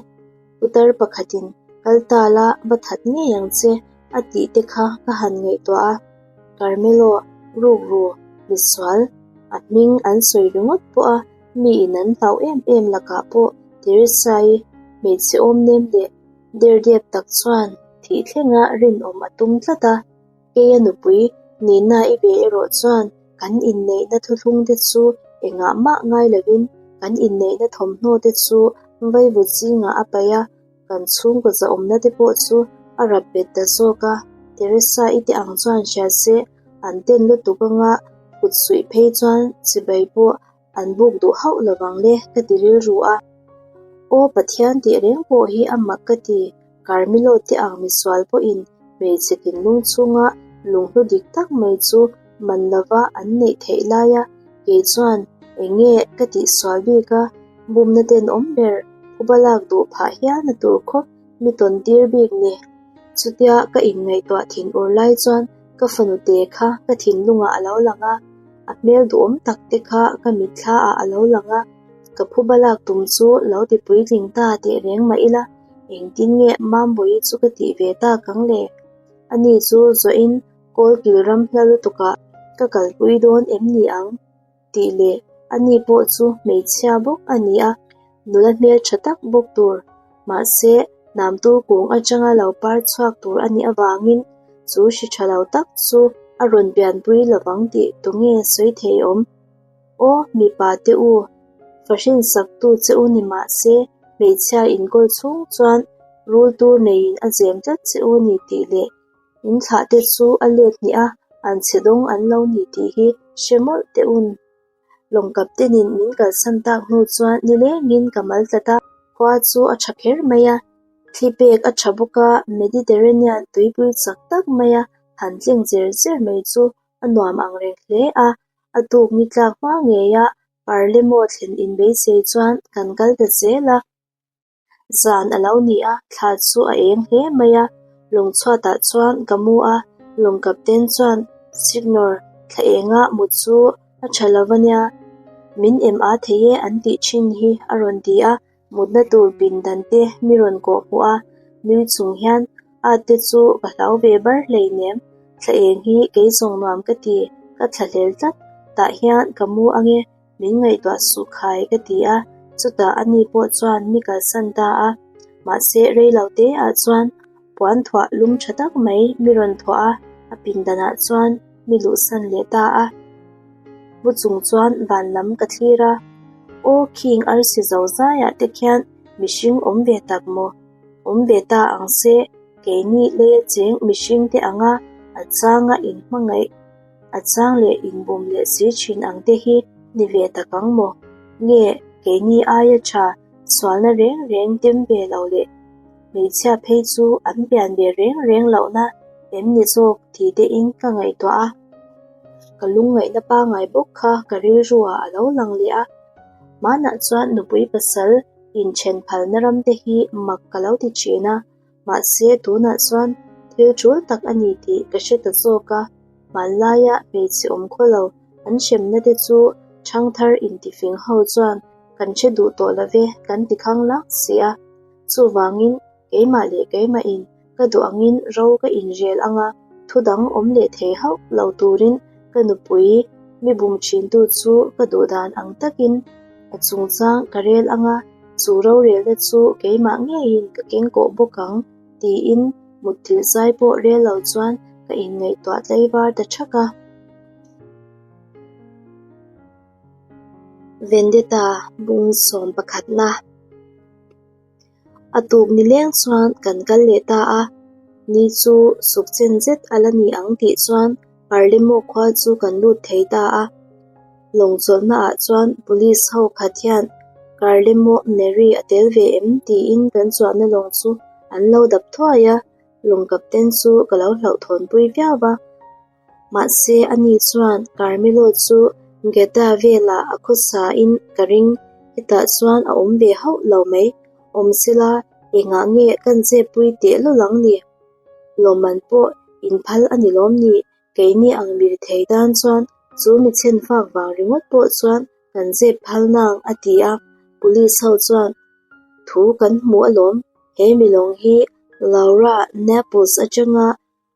Putar pakhatin kal ta la va that ngei ang che a tih te kha ka han ngaihtuah a, Carmelo rukru misual a hming an sawi ringawt pawh a mi in an hlauh em em lakah pawh Teresa-i hmeichhe awm nem leh derdep tak chuan thih thlenga rinawm a tum tlat a, Keia nupui Nina-i ve erawh chuan kan inneihna thuthlung te chu engah mah ngai lovin kan inneihna thawmhnaw te chu vaivut zingah a paih a, kan chhungkaw zahawmna te pawh chu a rap bet ta zawk a. Teresa-i te ang chuan hria se an ten lutuk anga kut suih phei chuan chibai pawh An buk duh hauh lovang le ka ti rilru a. Aw Pathian tih reng pawh hi a mak ka ti, Carmelo te ang misual pawhin hmeichhe thinlung chhunga lunghlu dik tak mai chu man lova an neih theih laia kei chuan eng nge ka tihsual bik a, bumna tenawm ber phuba lak duh phah hial na tur khawp mi tawn tir bik ni. Chutia ka inngaihtuah thin ur lai chuan ka fanu te kha ka thinlungah a lo lang a. A hmel duhawm tak te kha ka mitthla ah a lo lang a, ka phuba lak tum chu lo ti puitling ta teh reng mah ila, engtin nge Mambawi chu ka tih ve tak ang le? Ani chu zawhin kawlkil ram hla lutukah ka kalpui dawn em ni ang? Tih leh ani pawh chu hmeichhia bawk a ni a, nula hmel tha tak bawk tur. Mahse, hnamtur kung atanga lo par chhuak tur a nih avangin chu hri tha lo tak chu a rawn pianpui lovang tih tunge sawi thei awm? Aw, mipa te u, fahrin saktu che u ni mahse, hmeichhia inkawl chhung chuan rul tur neiin a zem tlat che u ni tih leh in thlah te chu a let hnih a, an chhe dawng an lo ni tih hi hre mawlh teh un. Lawng captain-in min kalsan tak hnu chuan nilengin ka mal tlat a, khua chu a tha kher mai a, thli pek a tha bawk a, Mediterranean tuipui chak tak maia han tleng zer zer mai chu a nuam ang reng hle a, a tuk ni tlak hma ngeia Palermo thlen inbeisei chuan kan kal ta zel a. Zan a lo ni a, thla chu a eng hle mai a, lawng chhuatah chuan ka mu a, lawng captain chuan Signor, thla enga mut chu a tha lo a nia, Min em a thei e an tih thin hi a rawn ti a, mutna tur pindan te mi rawn kawh hmuh a, nui chung hian at te chu ka hlau ve bar hleinem, thla eng hi kei zawng nuam ka ti, ka thla hlel tlat, tah hian ka mu ange, min ngaihtuah suh khai ka ti a, chutah ani pawh chuan mi kalsan ta a, mahse reilo te ah chuan puan thuah lum tha tak mai mi rawn thuah a, a pindanah chuan mi luhsan leh ta a. Mu chung chuan van lam ka thlir a, Aw khing arsi zo zaiah te khian mihring awm ve tak maw? Awm ve ta ang se, keini leia cheng mihring te anga a changa inhmangaih, a chang leh inbum leh si thin ang te hi ni ve tak ang maw? Nge keini aia tha sualna reng reng tem ve lo leh hmeichhia phei chu an pian ve reng reng lohna em ni zawk tih te in ka ngaihtuah a. Ka lungngaihna pangngai bawk kha ka rilru ah a lo lang leh a, hmanah chuan nupui pasal inthen phalna ram te hi mak ka lo ti thin a, mahse tunah chuan thil tul tak a ni tih ka hre ta zawk a, hmanlaia hmeichhe awm khaw lo an hremna te chu thangthar intifing ho chuan kan hre duh tawh lo ve kan ti khang lak si a, chuvangin keimah leh keimahin ka duh angin ro ka inrel ang a, thu dang awm leh thei hauh lo turin ka nupui mi bum thintu chu ka duh dan ang takin a chungchang ka rel ang a, chu rorelna chu keimah ngeiin ka keng kawh bawk ang tiin mutthilh zai pawh rel lo chuan ka inngaihtuah tlaivar ta thak a. Vendetta bung sawm pakhatna. A tuk ni leng chuan kan kal leh ta a, ni chu suk chen zet a la ni ang tih chuan Parlemo khua chu kan lut thei ta a. Lawng chawlhna ah chuan police ho khat hian Carlemo Neri a tel ve em tiin kan chuahna lawng chu an lo dap thuai a, lawng captain chu ka lo hlauhthawnpui viau va. Mahse ani chuan Carmelo chu Geta velah a khawsa in ka ring, hetah chuan a awm ve hauh lo mai. Awm sela engah nge kan zep pui teh lawlh ang ni? Lawmman pawh inphal a ni lawm ni? Keini ang mir thei tan chuan chu mi chhen fak vang ringawt pawh chuan kan zep phal nang a ti a. Police ho chuan thu kan hmu alawm, he milawng hi Laura Naples atanga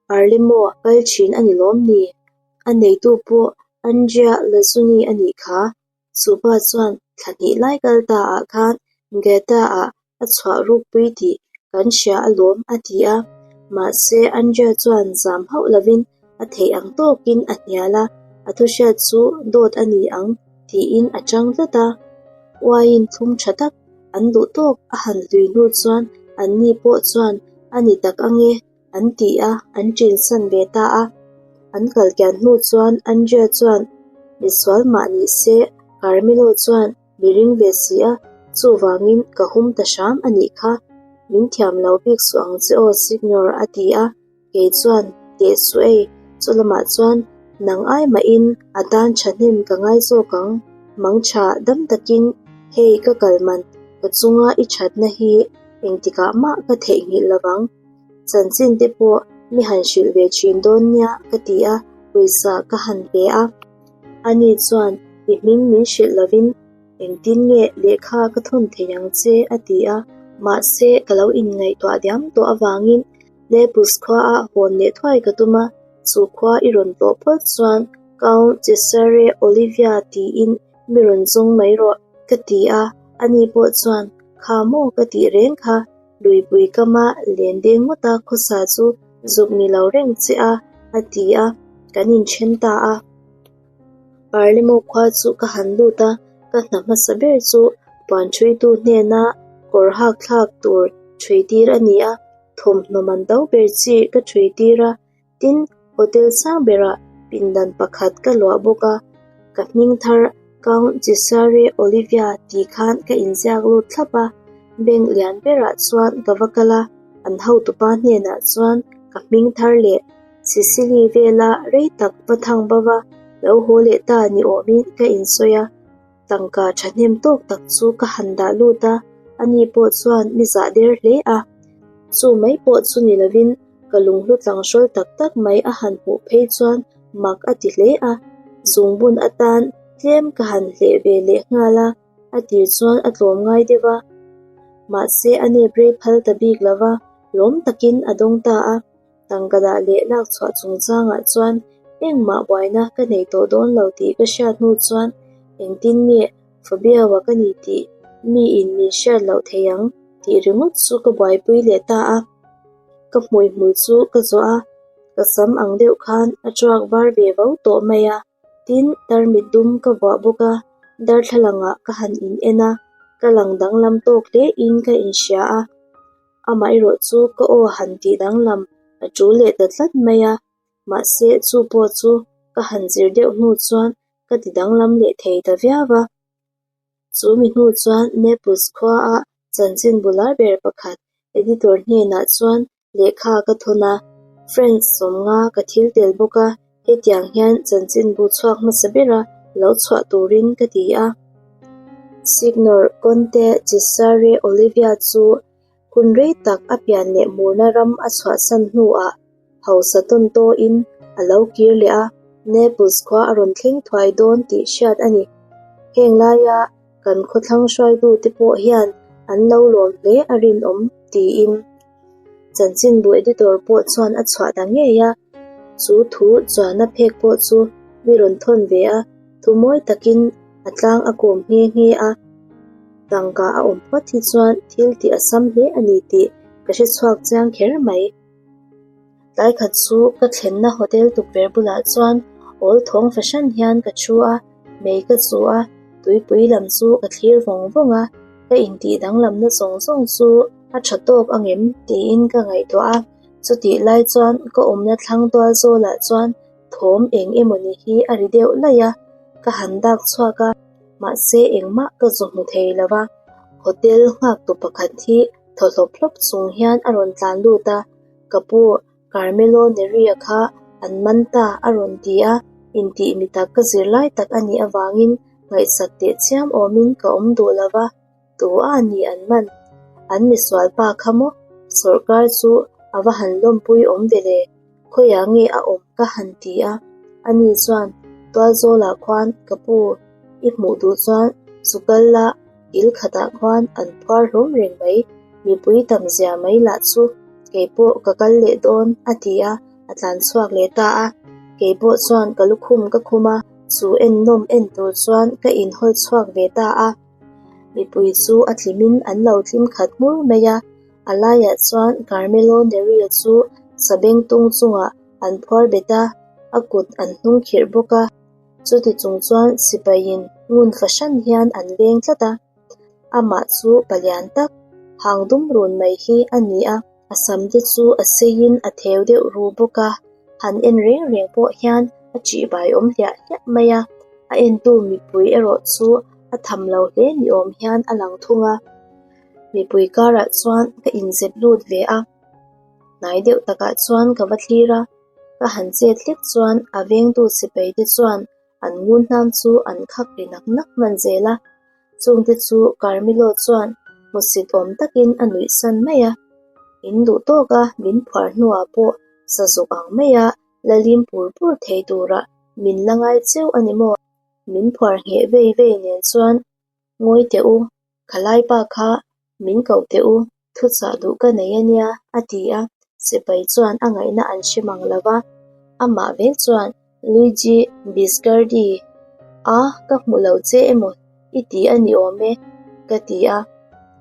Parlemo kal thin a ni lawm ni? A neitu pawh Andrea Lazuni a nih kha. Chupa chuan thla hnih lai kal ta ah khan Geta ah a chhuah rukpui tih kan hria alawm a ti a. Mahse Andrea chuan zam hauh lovin a theih ang tawkin a hnial a, a thuhriat chu dawt a ni ang tiin a chang tlat a. Uaiin thlum tha tak an duh tawk a han hlui hnu chuan anni pawh chuan a ni tak ange An ti a, an ṭinsan ve ta a. An kal kian hnu chuan Andrea chuan, Misual mah ni se, Carmelo chuan mi ring ve si a, chuvangin ka hum ta hram a nih kha. Min thiam lo bik suh ang che aw, Signor, a ti a. Kei chuan, Teh suh ei, chu lamah chuan nang ai mahin a tan thahnem ka ngai zawk ang. Mangṭha dam takin hei ka kal man, ka chunga i ṭhatna hi engtikah mah ka theihnghilh lovang. Chanchin te pawh mi han hrilh ve thin dawn nia ka ti a, pawisa ka han pe a. Ani chuan i hming min hrilh lovin engtin nge lehkha ka thawn thei ang che a ti a, mahse ka lo inngaihtuah diam tawh avangin Naples khua a hawn leh thuai ka tum a, chu khua i rawn tlawh phawt chuan Count Cesare Olivia tiin mi rawn zawng mai rawh ka ti a, ani pawh chuan kha maw ka tih reng kha. Luipui kama len deng ngawta khawsa chu zuk ni lo reng che a, a ti a, kan inthen ta a. Parlemo khua chu ka han lut a, ka hna hmasa ber chu puan thuitu hnena kawr hak thlak tur thui tir a ni a, thawmhnaw man to ber chi ka thui tir a, Tin, hotel sang berah pindan pakhat ka luah bawk a, ka hming thar Count Cesare Olivia tih khan ka inziak lut thlap a, bank lian berah chuan ka va kal a, an hotupa hnenah chuan ka hming thar leh Sicily vela rei tak va thang bava lo haw leh ta ni awmin ka insawi a. Tangka thahnem tawk tak chu ka han dah lut a, ani pawh chuan mi zah der hle a. Chu mai pawh chu ni lovin ka lunghlu tlanghrawl tak tak mai a han hmuh phei chuan mak a ti hle a, zungbun atan Tlem ka han hleh ve leh nghal a, a tir chuan a tlawm ngai deuh a. Mahse a nep rei phal ta bik lo va, lawm takin a dawng ta a. Tangka dah leh lak chhuah chungchangah chuan engmah buaina ka nei tawh dawn lo tih ka hriat hnu chuan engtin nge Fabio-a ka ni tih miin min hriat loh thei ang tih ringawt chu ka buaipui leh ta a. Ka hmuihmul chu ka zuah a, ka sam ang deuh khan a truak var ve vo tawh mai a. Tin, tarmit dum ka vuah bawk a, darthlalangah ka han in en a, ka lang danglam tawk hle in ka inhria a. Amaherawh chu ka aw han tih danglam a tul leh ta tlat mai a, mahse chu pawh chu ka han zir deuh hnu chuan ka ti danglam leh thei ta viau a. Chu mi hnu chuan Naples khua a chanchinbu lar ber pakhat editor hnenah chuan lehkha ka thawn a, Frank sawmnga ka thil tel bawk a, hetiang hian chanchinbu chhuak hmasa bera lo chhuah turin ka ti a. Signor Conte Cesare Olivia chu hun rei tak a pian leh murna ram a chhuahsan hnuah hausa tawn tawhin a lo kir leh a, Naples khua a rawn thleng thuai dawn tih hriat a ni. Heng laia kan khawthlang hruaitute pawh hian an lo lawm hle a rinawm tiin chanchinbu editor pawh chuan a chhuah ta ngei a, chu thu chuanna phek pawh chu mi rawn thawn ve a, thu mawi takin a tlang a kawm nghe nghe a. Tangka a awm phawt hi chuan thil tih a sam hle a ni tih ka hre chhuak chiang kher mai. Tlai khat chu ka thlenna hotel tukverh bulah chuan awl thawng fahran hian ka thu a, mei ka chu a, tuipui lam chu ka thlir vawng vawng a, ka intih danglamna zawng zawng chu a tha tawk angem tiin ka ngaihtuah a, chutih lai chuan ka awmna thlang tual zawlah chuan thawm eng emawni hi a ri deuh laih a, ka han dak chhuak a, mahse engmah ka zu hmu thei lo va, hotel nghaktu pakhat hi thaw hlawp hlawp chung hian a rawn tlan lut a, Ka pu, Carmelo Neri-a kha an man ta a rawn ti a, intih mi tak ka zir lai tak a nih avangin ngaihsak teh chiam awmin ka awm duh lo va, tu a ni an man? An misual pa kha maw? Sawrkar chu a va han lawmpui awm ve le, khawiah nge a awm ka han ti a, ani chuan Tualzawlah khuan ka pu i hmuh duh chuan zu kal la kil khatah khuan an phuar hlawm reng mai, mipui tam zia mai lah chu kei pawh ka kal leh dawn a ti a, a tlan chhuak leh ta a, kei pawh chuan ka lukhum ka khum a, chu ennawm en tur chuan ka inhawl chhuak ve ta a, mipui chu a tlimin an lo tlim khat hmur mai a, a laiah chuan Carmelo Neri-a chu sabengtung chungah an phuar bet a, a kut an hnung khirh bawk a. Chuti chung chuan sipaiin ngun fahran hian an veng tlat a, amah chu palian tak, hang dum run mai hi a ni a, a sam te chu a seiin a theu deuh ru bawk a, han en reng reng pawh hian a ṭihbai awm hliah hliah mai a, a entu mipui erawh chu a tham lo hle ni awm hian a lang thung a. Mipui karah chuan ka inzep lut ve a, hnai deuh takah chuan ka va thlir a. Ka han chet hlek chuan a vengtu sipai te chuan an ngun hnam chu an khak ri nak nak hman zel a, chungte chu Carmelo chuan hmusit awm takin a nuih san mai a. In duh tawk a min phuar hnuah pawh sazuk ang maia la lim pur pur thei turah min la ngai cheu a ni maw? Min phuar ngheh vei vei nen chuan ngawi teh u, khalai pa kha Min koh teh u, thuchah duh ka nei a nia, a ti a. Sipai chuan a ngaihna an hre mang lo va. Amah vek chuan, Luigi Biscardi, a ka hmu lo che emaw i ti a ni awm e, ka ti a.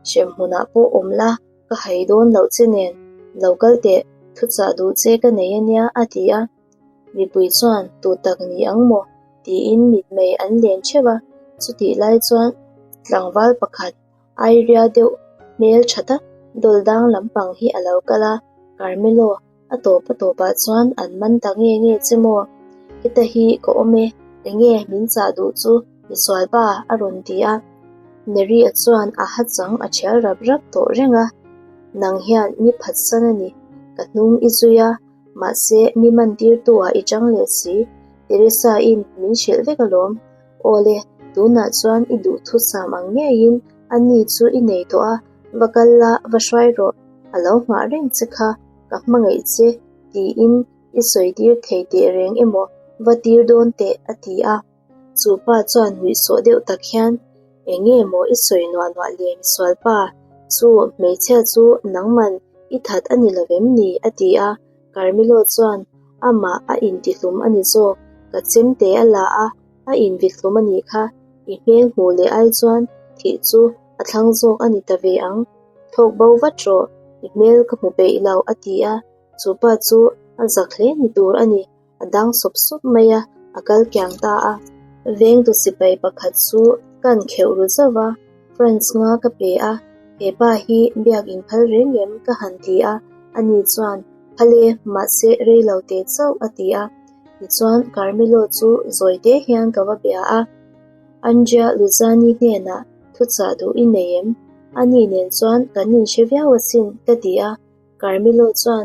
Hremhmunah pawh awm la, ka hai dawn loh che nen, lo kal teh, thuchah duh che ka nei a nia, a ti a. Mipui chuan, Tu tak ni ang maw? tiin mitmei an len theuh a. Chutih lai chuan tlangval pakhat, Airia deuh hmel tha tak dawl dang lampang hi a lo kal a, Carmelo, a tawp a tawpah chuan an man ta nge nge che maw? Heta hi ka awm e, enge min chah duh chu misual pa a rawn ti a. Neri-a chuan a ha chang a thial rap rap tawh reng a, Nang hian mi phatsan a ni, ka hnung i zui a, mahse mi man tirtu-ah i chang leh si, Teresa-in min hrilh vek alawm. Awle, tunah chuan i duhthusam ang ngeiin a ni chu i nei tawh a, va kal la, va hruai rawh, a lo nghah reng che kha, ka hmangaih che tiin i sawi tir thei teh reng emaw, va tir dawn teh a ti a. Chu pa chuan nuihsawh deuh tak hian, Eng nge maw i sawi nuah nuah le misual pa? Chu hmeichhia chu nangman i that a ni lo vem ni? a ti a. Carmelo chuan, Amah a intihlum a ni zawk, ka chemte a la a, a invithlum a nih kha, i hmel hmuh leh ai chuan thih chu a thlang zawk a ni ta ve ang. Thlawk bo vat rawh, i hmel ka hmu peih lo, a ti a. Chu pa chu a zak hle ni tur a ni, a dang sawp sawp mai a, a kal kiang ta a. Vengtu sipai pakhat chu kan kheuh ru zauh a, Franz nga ka pe a, he pa hi biak in phal reng em ka han ti a, ani chuan, Phal e, mahse rei lo teh chauh a ti a. Tichuan Carmelo chu zawi te hian ka va bia a, Andrea Luzzani hnenah thuchah duh i nei em? Ani nen chuan kan inhre viau asin ka ti a. Carmelo chuan,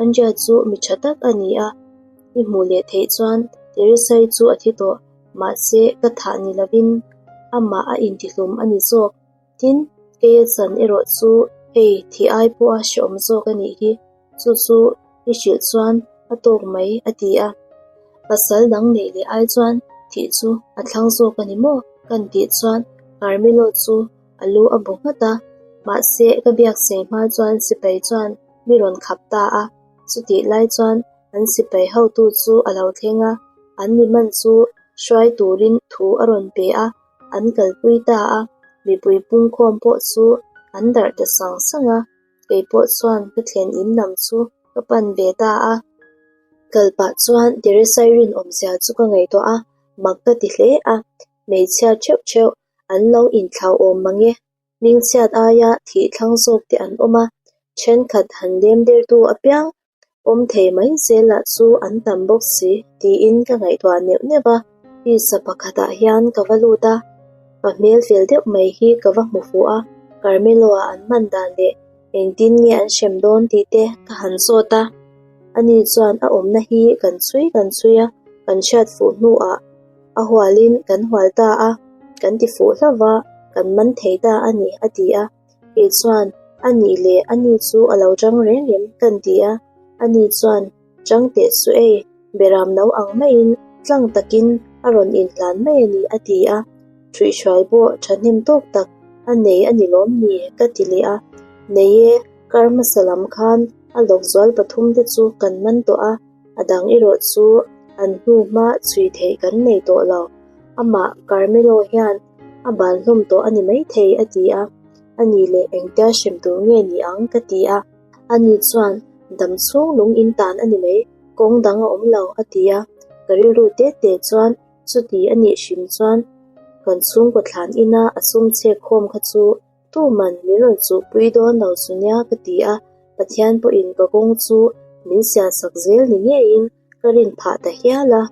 Andrea chu mi tha tak a ni a, i hmuh leh theih chuan Teresai chu a thi tawh, mahse ka thah ni lovin amah a intihlum a ni zawk. Tin, keia chan erawh chu hei thi ai pawha hrehawm zawk a nih hi, chu chu i hrilh chuan a tawk mai a ti a. Pasal dang neih leh ai chuan thih chu a thlang zawk a ni maw? Kan tih chuan Carmelo chu A lu a bu nghat a, mahse ka biak sei hma chuan sipai chuan mi rawn khap ta a, chutih lai chuan an sipai hotu chu a lo thleng a, an mi man chu hruai turin thu a rawn pe a, an kalpui ta a, mipui pungkhawm pawh chu an darh ta sang sang a, kei pawh chuan ka thlen in lam chu ka pan ve ta a. Kal pah chuan Teresai rinawmzia chu ka ngaihtuah a, mak ka ti hle a, hmeichhia theuh theuh An lo inthlauhawm mang e. Hmingchhiat aia thih thlang zawk te an awm a, thenkhat han lem dertu apiang awm thei mai zelah chu an tam bawk si tiin ka ngaihtuah neuh neuh a. Pisa pakhatah hian ka va lut a, pa hmel fel deuh mai hi ka va hmu fuh a, Carmelo-a an hman dan leh engtin nge an hrem dawn tih te ka han zawt a. Ani chuan a awmna hi kan chhui kan chhui a, kan hriat fuh hnuah A hualin kan hual ta a, kan ti fuh hlauh va, kan man thei ta a ni, a ti a. Kei chuan, A nih leh a ni chu a lo chang reng rem, kan ti a. A ni chuan, Chang teh su ei, beram no ang maiin tlang takin a rawn inhlan mai a ni, a ti a. Ṭhuihhruai pawh ṭhahnem tawk tak a nei a ni lawm ni, ka ti leh a. Nei e, kar hmasa lam khan a lawk zual pathumte chu kan man tawh a. A dang erawh chu an hnu hma chhui theih kan nei tawh lo. Amah Carmelo hian a ban hlawm tawh a ni maithei a ti a. A nih leh engtia hrem tur nge ni ang ka ti a. Ani chuan dam chhung lung in tan a ni mai, kawng dang a awm lo a ti a. Ka rilru te te chuan chuti a nih hrim chuan kan chhungkaw thlan ina a sum chhek khawm kha chu Tuman min rawn chuhpui dawn lo chu nia ka ti a, Pathian pawhin ka kawng chu min sialsak zel ni ngeiin ka rin phah ta hial a.